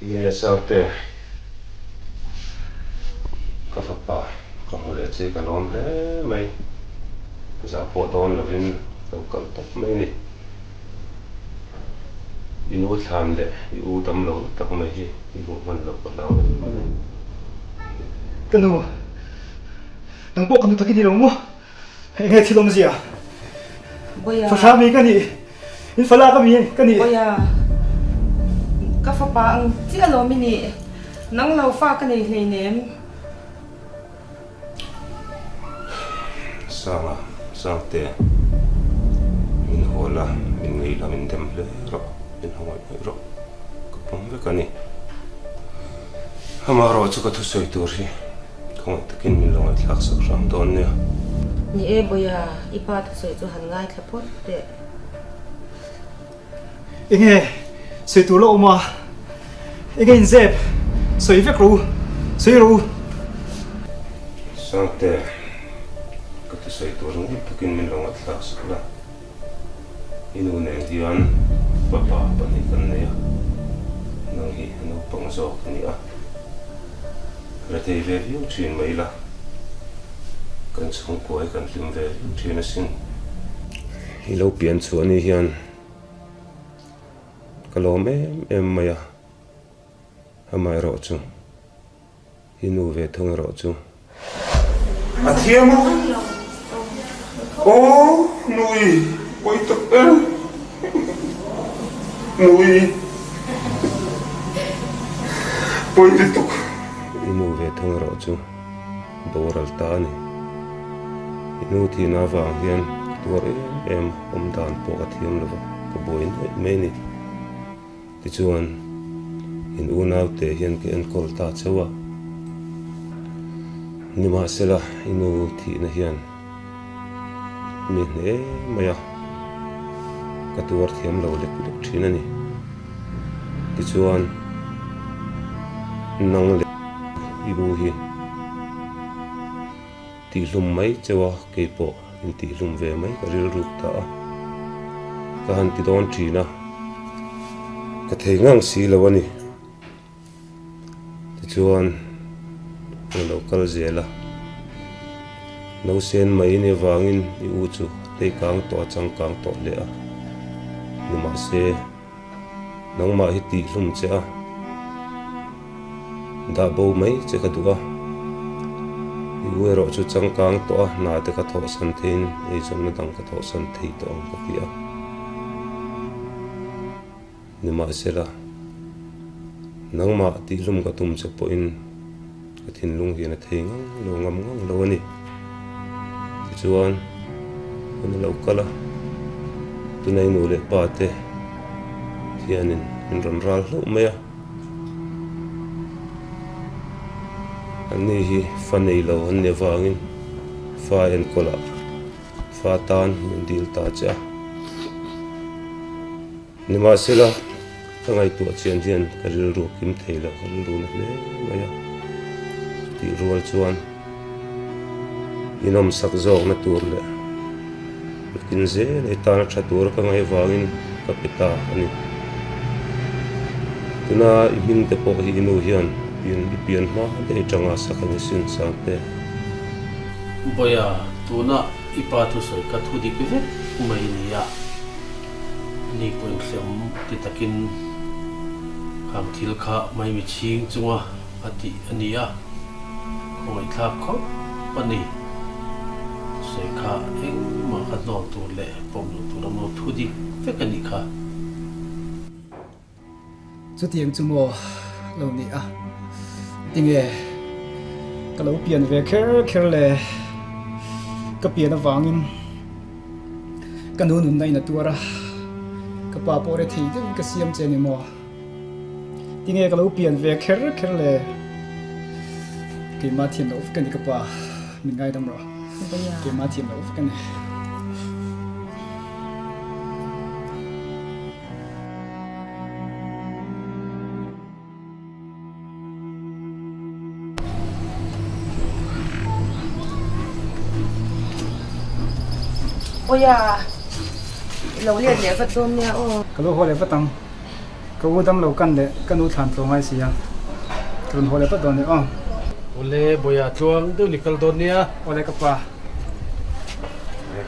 Nge Sarte, ka fapa ka hmu leh che ka lawm hle mai, zah pawh dawn lovin lo kal tawp mai a ni. I nu thlan leh i u dam lo tak mai hi i hmuh hman loh ka hlau em a ni. Ka nu, nang pawh ka nu tak i ni lo maw? Eng nge thil awmzia? Fahrah mi ka nih, in falah ka mi ka nih. Bawiha, ka fapa ang chiah alawm i nih, nang lo fa ka nei hleinem. Sanga, Sangte, min haw la, min ngei la, min dem hle rawh, min haw ngawih ngawih rawh, ka pawm vek a ni. Amaherawh chu ka thusawi tur hi khawngaih takin min lo ngaihthlak sak hram dawn nia. Ni e Bawiha, i pa thusawi chu han ngaithla phawt teh. Enge sawi tur la awm a, enge inzep sawi vek rawh u, sawi rawh u. Sangte, ka thusawi tur ngun takin min lo ngaihthlak sak la, i nu nen hian fapa pahnih kan nei a, nang hi a naupang zawk a ni a, rethei ve viau thin mai la, kan chhungkua hi kan hlim ve viau thin asin. I lo pian chhuah ni hian ka lawm em em mai a, amaherawh chu i nu ve thung erawh chu. A thiam a, aw nui pawi tak em nui pawi lutuk. I nu ve thung erawh chu. Boral ta a ni. I nu thihna avang hian ka tuar em em awm dan pawh ka thiam lo va, ka buai nuaih mai a ni. Tichuan, in unaute hian ka enkawl ta chauh a. Nimahsela, i nu thihna hian mi hle mai a, ka tuar thiam lo lek lek thin a ni. Tichuan, nang leh i u hi tihhlum mai cheu a, keipawh intihhlum ve mai ka rilruk ta a, ka han ti dawn thin a, ka thei ngang si lo a ni. Tichuan, ka lo kal zel a, Nausen mai ni avangin i u chu a tleikang tawh a changkang tawh hle a, nimahse, nangmah hi tihhlum che a, dah bo mai che ka duh a, i u erawh chu changkang tawh a, hna te ka thawhsan theiin eizawnna dang ka thawhsan thei tawh ang ka ti a. Nimahsela, nangmah tihlum ka tum che pawhin ka thinlung hian a thei ngang lo, ngam ngang lo a ni. Tichuan, hun a lo kal a, tunai nu leh pa te hianin min rawn ral hlauh mai a. Anni hi fa nei lo an ni avangin fa enkawlah fa tan min dil ta che a. Nimahsela, ka ngaihtuah chian hian ka rilru a kim thei lo, ka rilru na hle mai a. Chutih rual chuan inawmsak zawkna tur leh nakin zel ei tana tha tura ka ngaih avangin ka pe ta a ni. Tuna i hming te pawh hi i nu hian i pian hma daih atanga sak a ni sin Sangte. Bawiha, tuna. I pa thusawi kha thu dik vek mai a ni a, ani pawhin hreawm ti takin khang thil kha maimi chhing chunga a tih a ni a, khawngaihthlak khawp a ni. Thusawi kha engmah kha hnawl tur leh pawm loh tur a maw thu dik vek a nih kha. Chutiang chu maw lo ni a, tinge ka lo pian ve kher kher le, ka pian avangin ka nu nunna in a tuar a, ka pa pawh re thei deuhin ka siam che ni maw, tinge ka lo pian ve kher kher le, keimah thiam loh vek a ni ka pa, min ngaidam rawh, keimah thiam loh vek a ni. Awia, i lo let leh vat dawn nia aw. Ka lo haw leh vat ang. Ka u dam lo kan leh ka nu thlan tlo ngai si a. Ka rawn haw leh vat dawn nia aw. Awle, Bawia tluang deuh ni kal dawn nia. Awle ka pa.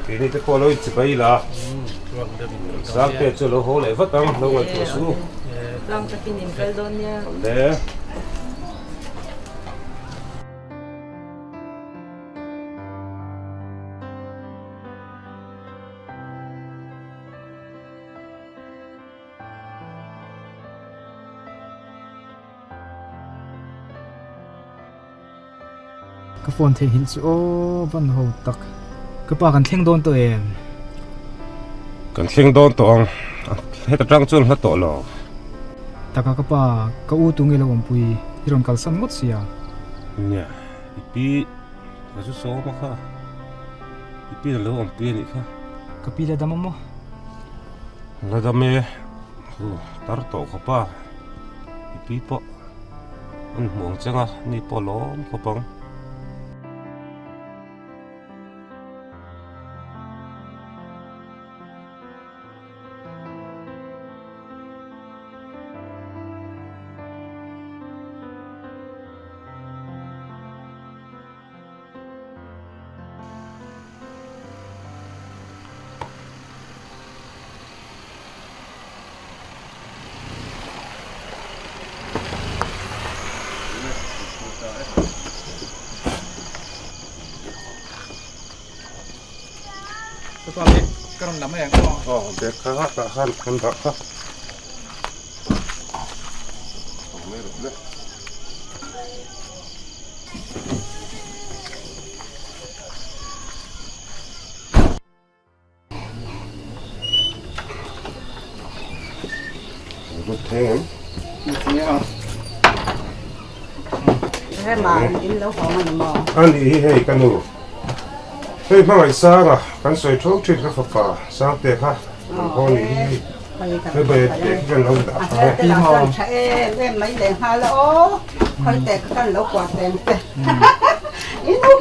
Keini te pawh lo inchibai ila. Sangte chu lo haw leh vat ang, lo ngaihtuah suh. Tlang takin in kal dawn nia. Awle. Ka phone theihnghilh chu aw van ho tak. Ka pa kan thleng dawn tawh em? Kan thleng dawn tawh ang. Heta tang chuan hla tawh lo. Taka ka pa, ka u tu nge lo awmpui i rawn kalsan ngawt sia. Nia, i pi ka zu sawm a kha. I pi in a lo awmpui a nih kha. Ka pi la dam a maw? La dam e, tar tawh khawp a, i pi pawh. An hmu ang cheng a, ni pawh lawm khawp ang. Bag kha tah khan kan dah kha. Ani hi hei ka nu hei hmangaih sanga kan sawi tho thin ka fapa Sangte kha kan haw ni hi hei hei bai te khi kan lo dah kha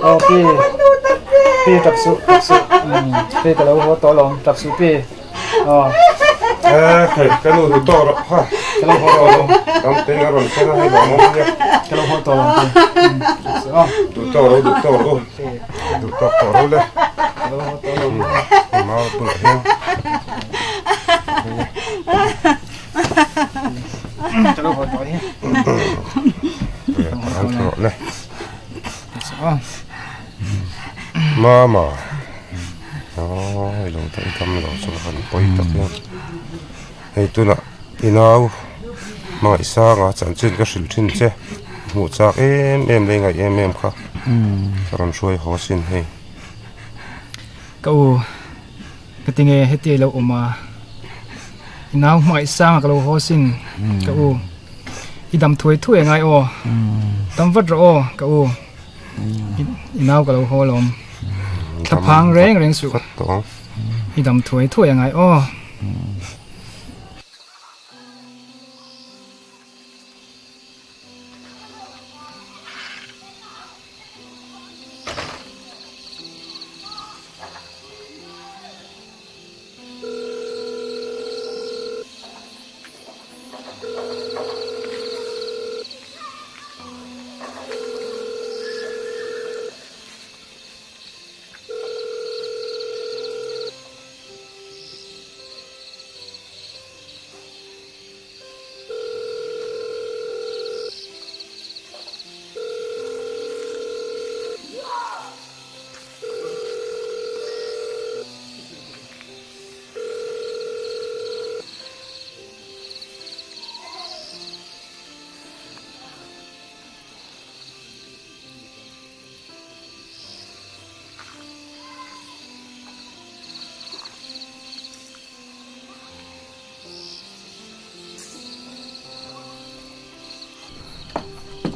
Aw pi pi tap suh tap suh pi ka lo haw tawh alawm tap suh pi aw Eh hei ka nu duh tawh rawh ha ka lo haw tawh alawm tam te a rawn thleng a hei lawm awm nia ka lo haw tawh alawm pi tap suh aw duh tawh rawh duh tawh rawh duh tawk tawh rawh le ka lo haw tawh alawm mau bulah hian ka lo haw tawh hi rawh le Mama Aw i lo daih dam lo chu ka han pawi tak em hei tunah i nau hmangaih sanga chanchin ka hrilh thin che hmuh chak em em leh ngaih em em kha ka rawn hruai haw sin hei. Ka u ka ti nge heti ilo awm a i nau hmangaih sanga ka lo haw sin ka u i dam thuai thuai angai aw dam vat rawh aw ka u i nau ka lo haw alawm thlaphang reng reng suh i dam thuai thuai angai aw.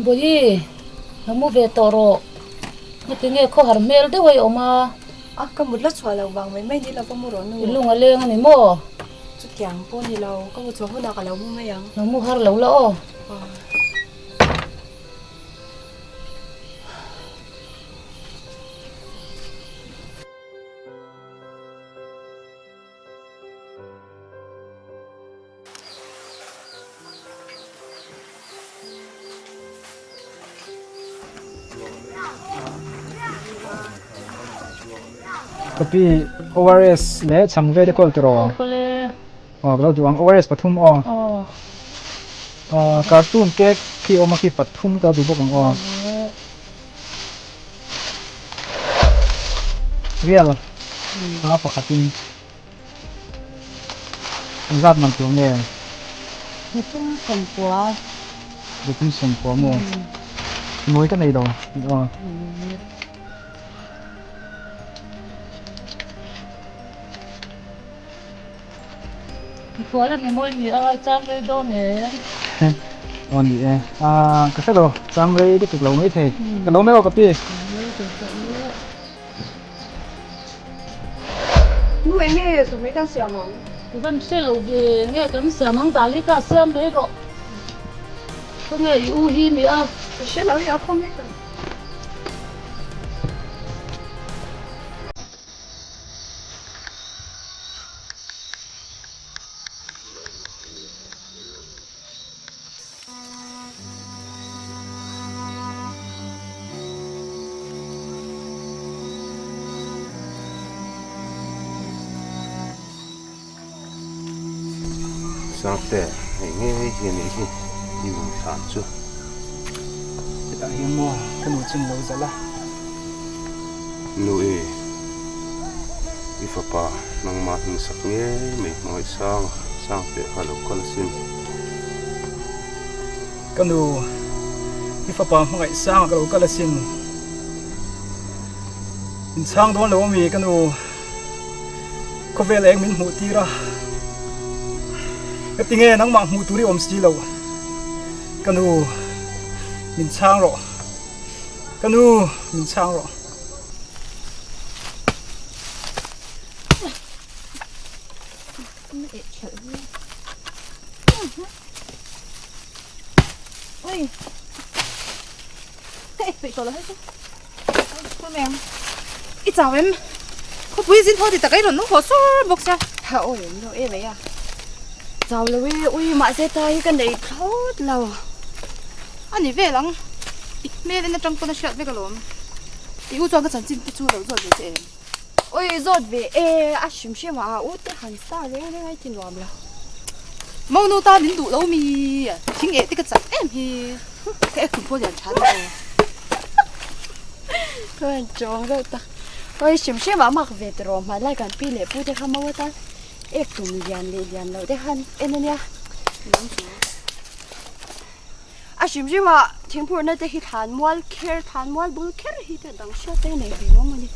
Bawihi, lo mu ve tawh rawh. Ngatinge khawhar hmel deuh a i awm a? A, ka mut la chhuah lo vang mai mai ni lo va mu rawh nu. I lung a leng a ni maw? Chutiang pawh ni lo, ka mu chhuah hunah ka lo mu mai ang. Lo mu har lo la aw. Ka pi ORS leh chhang vel te kawl tiraw? Aw ka lo duh ang ORS pathum aw. Aw cartoon cake khi awm a khi pathum ka lo duh bawk ang aw. Rial a pakhatin. Engzat man tur nge? Pathum sawmkua. Pathum sawmkua maw? Nawi ka nei lo. Aw. Mikhual a ni mawi ni a, chang rei dawn em? Aw ni e. Ah, ka hre lo. Chang rei lutuk lo mai thei. Ka lo mai aw ka pi. Nu eng nge chawhmeh kan siam ang? Ka van hre lo ve, nge kan siam ang dali ka siam mai rawh. Khawnge i u hi ni a? Ka hre lo i a khawnge ka. Sangte, hei ngei hi a nih hi i nunthlan chu. Hetah hian maw ka nu chin lo zalh a. Nu e, i fapa nangmah hmingsak ngei mai hmangaih sang a, Sangte kha lo kal asin. Ka nu, i fapa hmangaih sang a ka lo kal asin. Min chhang dawn lo ami ka nu, khawvel eng min hmuh tir a. Ka ti nge nangmah hmuh tur i awm si lo. Ka nu, min chhang rawh. Ka nu, min chhang rawh. I chau em? Khawpui zin haw ti tak a i rawn haw sur bawk sia. Ha awi em lo em mai a. Chau lo e, ui mahse ta hi ka nei thlawt lo. A ni vel ang. I hmel en atang pawn a hriat vek alawm. I u chuan ka chanchin te chu lo zawt ve che em? Ui zawt ve e, a hrim hrim a, a u te han star reng reng a i ti nuam lo. Monu ta min duh lo mi, thing eh te ka chak em hi, ka ek tum pawh lian tha deuh aw. Ka han chawng deuh tak. Ui hrim hrim a mak ve tiraw hmanlai kan pi leh pu te kha mo atan ek tum lian leh lian loh te khan en ania. A hrim hrim a thingphurhna te hi thlan mual kher thlan mual bul kher hi te dang hriat te nei ve awm a ni.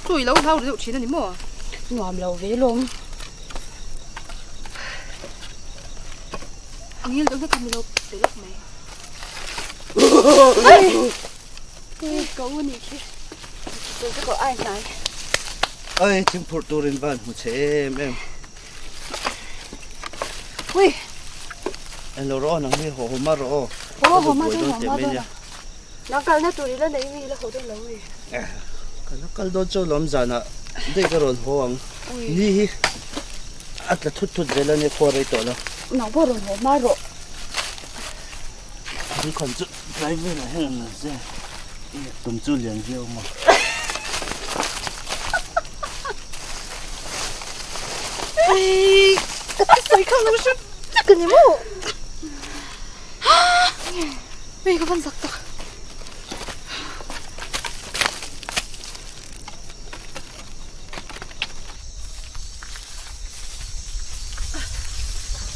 Chu i lo hlau ri deuh thin a ni maw? Nuam lo ve lawm. A ngil deuh hlek a mi lo pe lawk mai. Ka u nih khi. Chu chu ka ai hnai. Ai thingphurh turin van hmu che em em. Ui. En lo rawh nang hi haw haw ma rawh aw. Haw haw ma dawn haw ma dawn a. Nang kalna tur i la nei mi i la haw dawn lo mi. Ka la kal dawn chu lawm zanah daih ka rawn haw ang. Ni hi a tla thut thut zel a nia khua rei tawh lo. Nang pawh rawn haw ma rawh. An khawn chu tlai velah hian an rawn zeh tum chu lian viau maw. Ui, ka sawi kha lo hre vek a ni maw? Ui, ka van zak tak.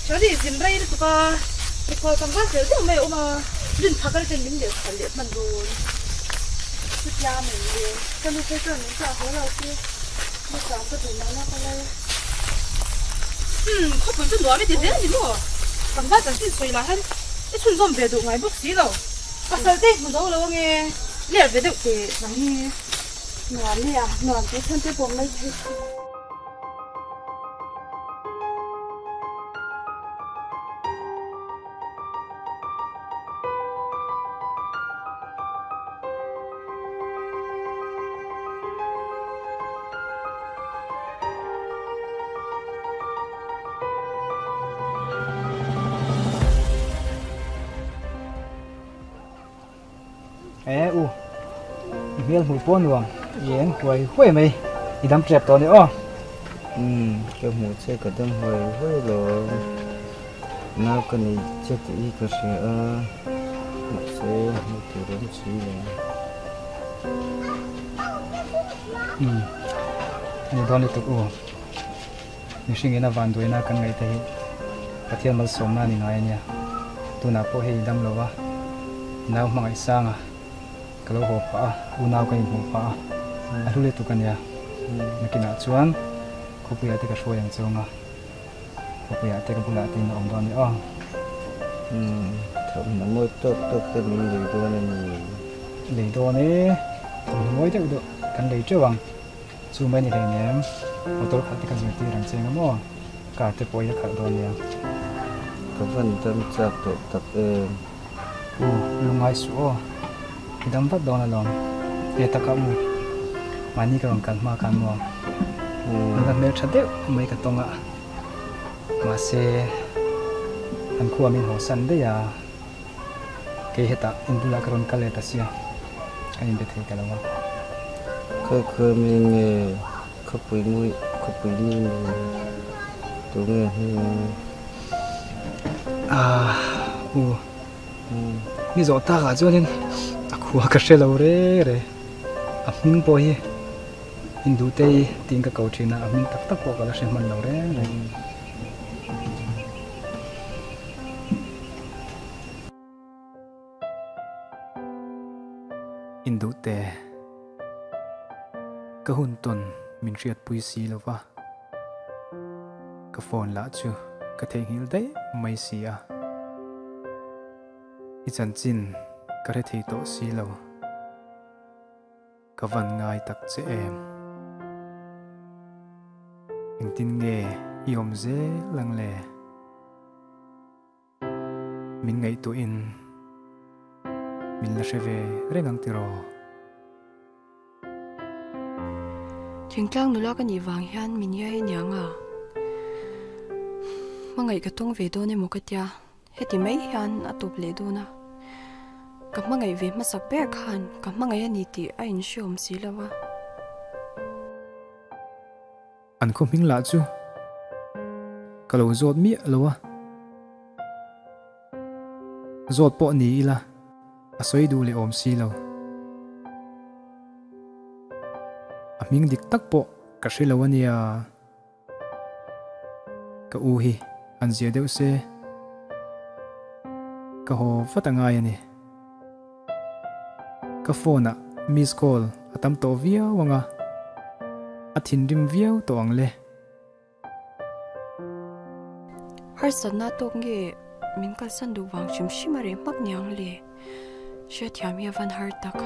Chuan i zin rei lutuk a, mikhual tlangval fel deuh mai a awm a, rin phak a ri min leh khalh leh hman dawn. Chutia mai le, ka nu phei chuan min chah haw lo si, ni chang ka duh mahna ka lal. Umm, khawpui chu nuam i ti hle a ni maw? Tlangval chanchin sawi lah hian i chhunzawm ve duh ngai bawk si lo. Pasal te hmu zo lo ange ler ve deuh teh nang hi. Nuam nia, nuam tih chhan te pawh mai thei. E u i hmel hmuh pawh nuam i eng huai huai mai i dam tep tawh a ni aw. Umm ka hmuh che ka dam huai huai lo nau ka nei che tih hi ka hria a mahse hmuh tur awm si lo. Umm a ni dawn lutuk u. Mihring ina vanduaina kan ngaih te hi Pathian malsawmna a ni ngai a nia. Tunah pawh hei dam lo va, nau hmangaih sanga ka lo haw phah a, unau ka inhmuh phah a, a hlu lutuk a nia. Nakinah chuan khawpuiah te ka hruai ang chawng a, khawpuiah te ka bulah te in a awm dawn a ni aw. Umm, thawmhnaw mawi tawk tawk te min lei dawn a ni. Lei dawn e, thawmhnaw mawi deuh deuh kan lei teuh ang. Chu mai ni hleinem, motor khalh te ka zirtir ang che nga maw? Car te pawh i la khalh dawn nia. Ka van dam chak tawh tak em? U, lungngai suh aw. I dam vat dawn alawm. E taka u, mahni ka rawn kal hma khan maw? Nula hmel tha deuh mai ka tawng a, mahse an khua min hawsan daih a. Kei hetah in bulah ka rawn kal leh ta sia, kan inbe thei ta lo a. Khawi khawi mi nge khawpui mui khawpui mi nge tu nge hming? Ah u mi zawh takah chuanin a khua ka hre lo re re, a hming pawh hi Indutei tiin ka ko thin a, a hming tak tak pawh ka la hre hman lo reng reng. Induhte, ka hun tawn min hriatpui si lo va, ka phone lah chu ka theihnghilh daih mai si a, i chanchin ka hre thei tawh si lo. Ka van ngai tak che em? Engtin nge i awm zel ang le? Min ngaihtuahin min la hre ve reng ang tiraw? Thingtlang nula ka nih vang hian min iai aniang a, hmangaih ka tawng ve dawn emaw ka tia. Heti mai hian a tawp leh dawn a, ka hmangaih ve hmasak ber khan ka hmangaih a ni tih a inhreawm si lo a. An khaw hming lah chu ka lo zawt miah lo a, zawt pawh ni ila a sawi duh leh awm si lo. A hming dik tak pawh ka hre lo a nia. Ka u hi an zia deuh se, ka haw vat a ngai a ni. Ka phone ah miss call a tam tawh viau ang a, a thinrim viau tawh ang le. Harsatna tawk nge min kalsan duh vang hrim hrim a reh hmak niang le, hriatthiam hi a van har tak.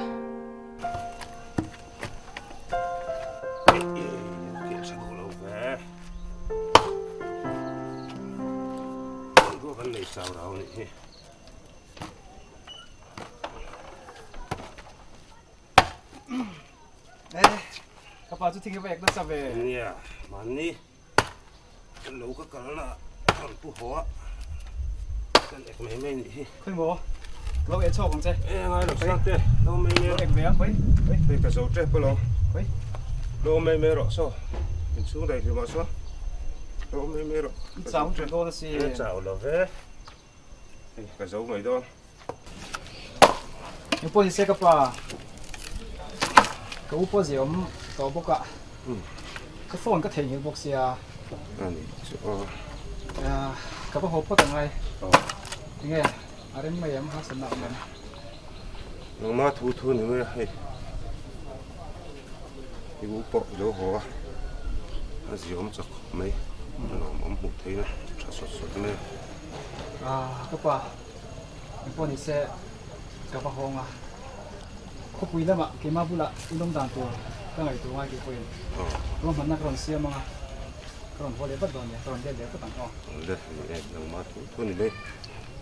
Ka pa chu thing hi va ek nasa ve. Nia, mahni Lo ka kal na rawn pu haw a, kan ek mai mai nih hi. Khawi maw? Lo eh chhuak ang che. E ngai lo sang te, lo mai mai. Lo ek ve ang, khawi. Hei ka zo tep alawm. Khawi. Lo mai mai rawh saw, inchhung daih hlimah sawn. Lo mai mai rawh. I chau teuh dawn asin. E chau lo ve. Hei ka zo mai dawn. Eng pawh ni se ka pa, ka u pawh zia awm tawh bawk a, ka phone ka theihnghilh bawk sia. A ni chu aw. Ka va haw phawt ang ai. Enge a rem mai em harsatna awm em? Nangmah thu thu ni mai a hei. I u pawh i lo haw a, a ziawm chak khawp mai, a lawmawm hmuh theihna tha sawt sawt mai a. Ah ka pa, eng pawh ni se. Ka va hawng a, khawpui lamah keimah bulah inawm dan tur ka ngaihtuah ngai tih pawhin ruahmanna ka rawn siam ang a, ka rawn haw leh vat dawn nia, ka rawn let leh vat ang aw. Awle, ni e, nangmah thu thu a ni mai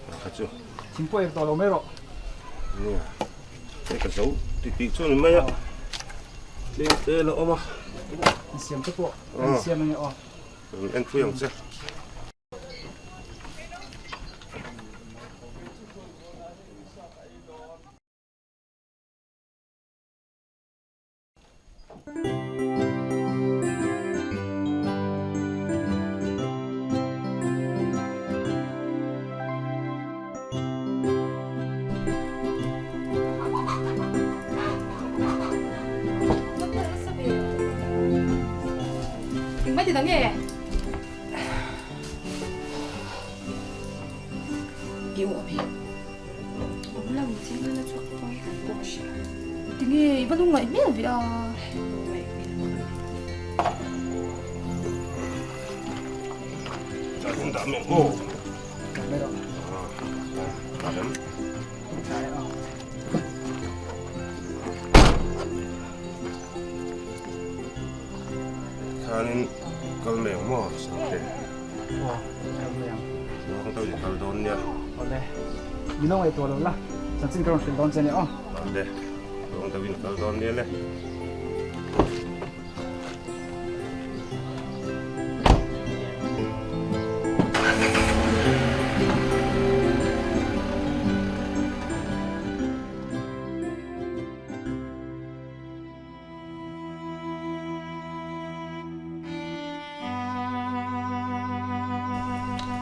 a kha chu. Thing pawh ek tawh lo mai rawh. Nia, hei ka zo ti tih chu a ni mai a, tlem te la awm a. Insiam te pawh ka insiam ange aw. Rawn en pui ang che. Engmah ti dang e. I awm hi. Awm lo chiang a la chhuak pawh hi kan pawh ka hria. Tinge i va lungngaih hmel ve a. Lungngaih hmel vak a ni. Dah in dah meng aw. Dah mai rawh. Dah em. Dah e aw. Khanin kal mai ang maw Sangte? Aw, kal mai ang. Naupang deuh in kal dawn nia. Awle, min lo ngaihtuah lo la, chanchin ka rawn hrilh dawn che nia aw. Awle, naupang deuh in kal dawn nia le.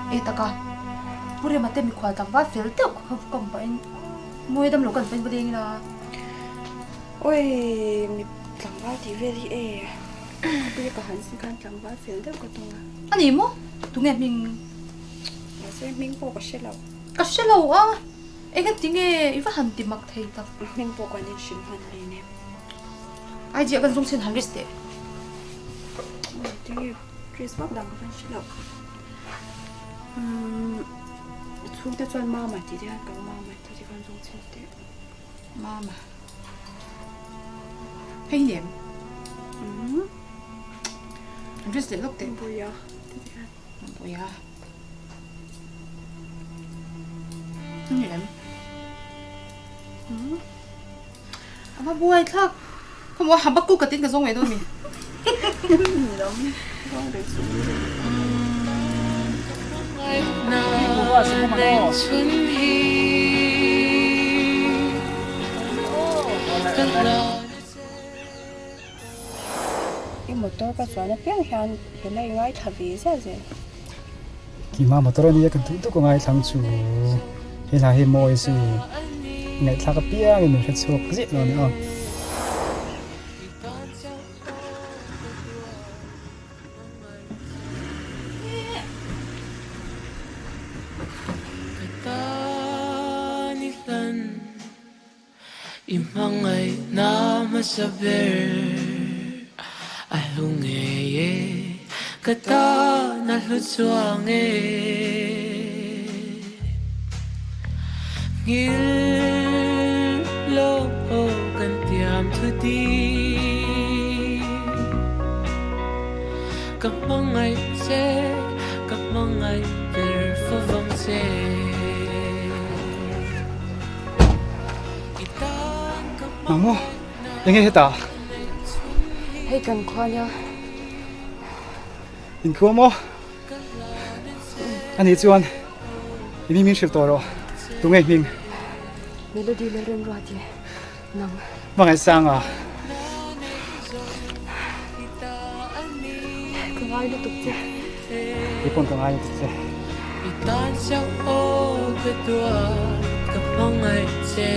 E taka, Pu Rema te mikhual tlangval fel deuh kha ka hmu pahin mawi dam lo kan pahin va deng ila. Oi, mi tlangval tih vel hi e, khawpuia ka han sin khan tlangval fel deuh ka tawng a. A ni maw? Tunge hming? Mahse hming pawh ka hre lo. Ka hre lo a. Eng a ti nge i va han ti mak thei tak. Hming pawh kan inhrilh hman hlei nem. Ai ziah kan zung chhin han risk teh. Tinge risk vak dang ka van hre lo. Umm chhungte chuan mama tih te hian kan mama tih te khan zung chhin teh. Mama. Hei hi ni em? Umm. Risk leh lawk teh. Buia tih te hian. Buia. Ni em? A va buai thlak. Khawmaw a Habakkuk ka tin ka zawng ve dawn mi. I motor ka chuan apiang hian he la i ngaithla ve ziah zel. Keimah motor a nia ka duh duk a ngaithlang chu he hla hi mawi si ngaihthlak apiangin min hrechhuak ziah lo a ni aw. I hmangaihna hmasa ber a hlu ngei e, ka tan a hlu chuang e. Nghil lo kan tiam thu ti, ka hmangaih che, ka hmangaih ber favang che. Nang maw? Enge hetah? Hei kan khua nia. In khua maw? Ani chuan i hming min hrilh tawh rawh. Tunge hming? Melody leh Remruati nang. Hmangaihsanga. Ka ngai lutuk che. Kei pawn ka ngai lutuk che. I tan chauh aw ka duat ka hmangaih che.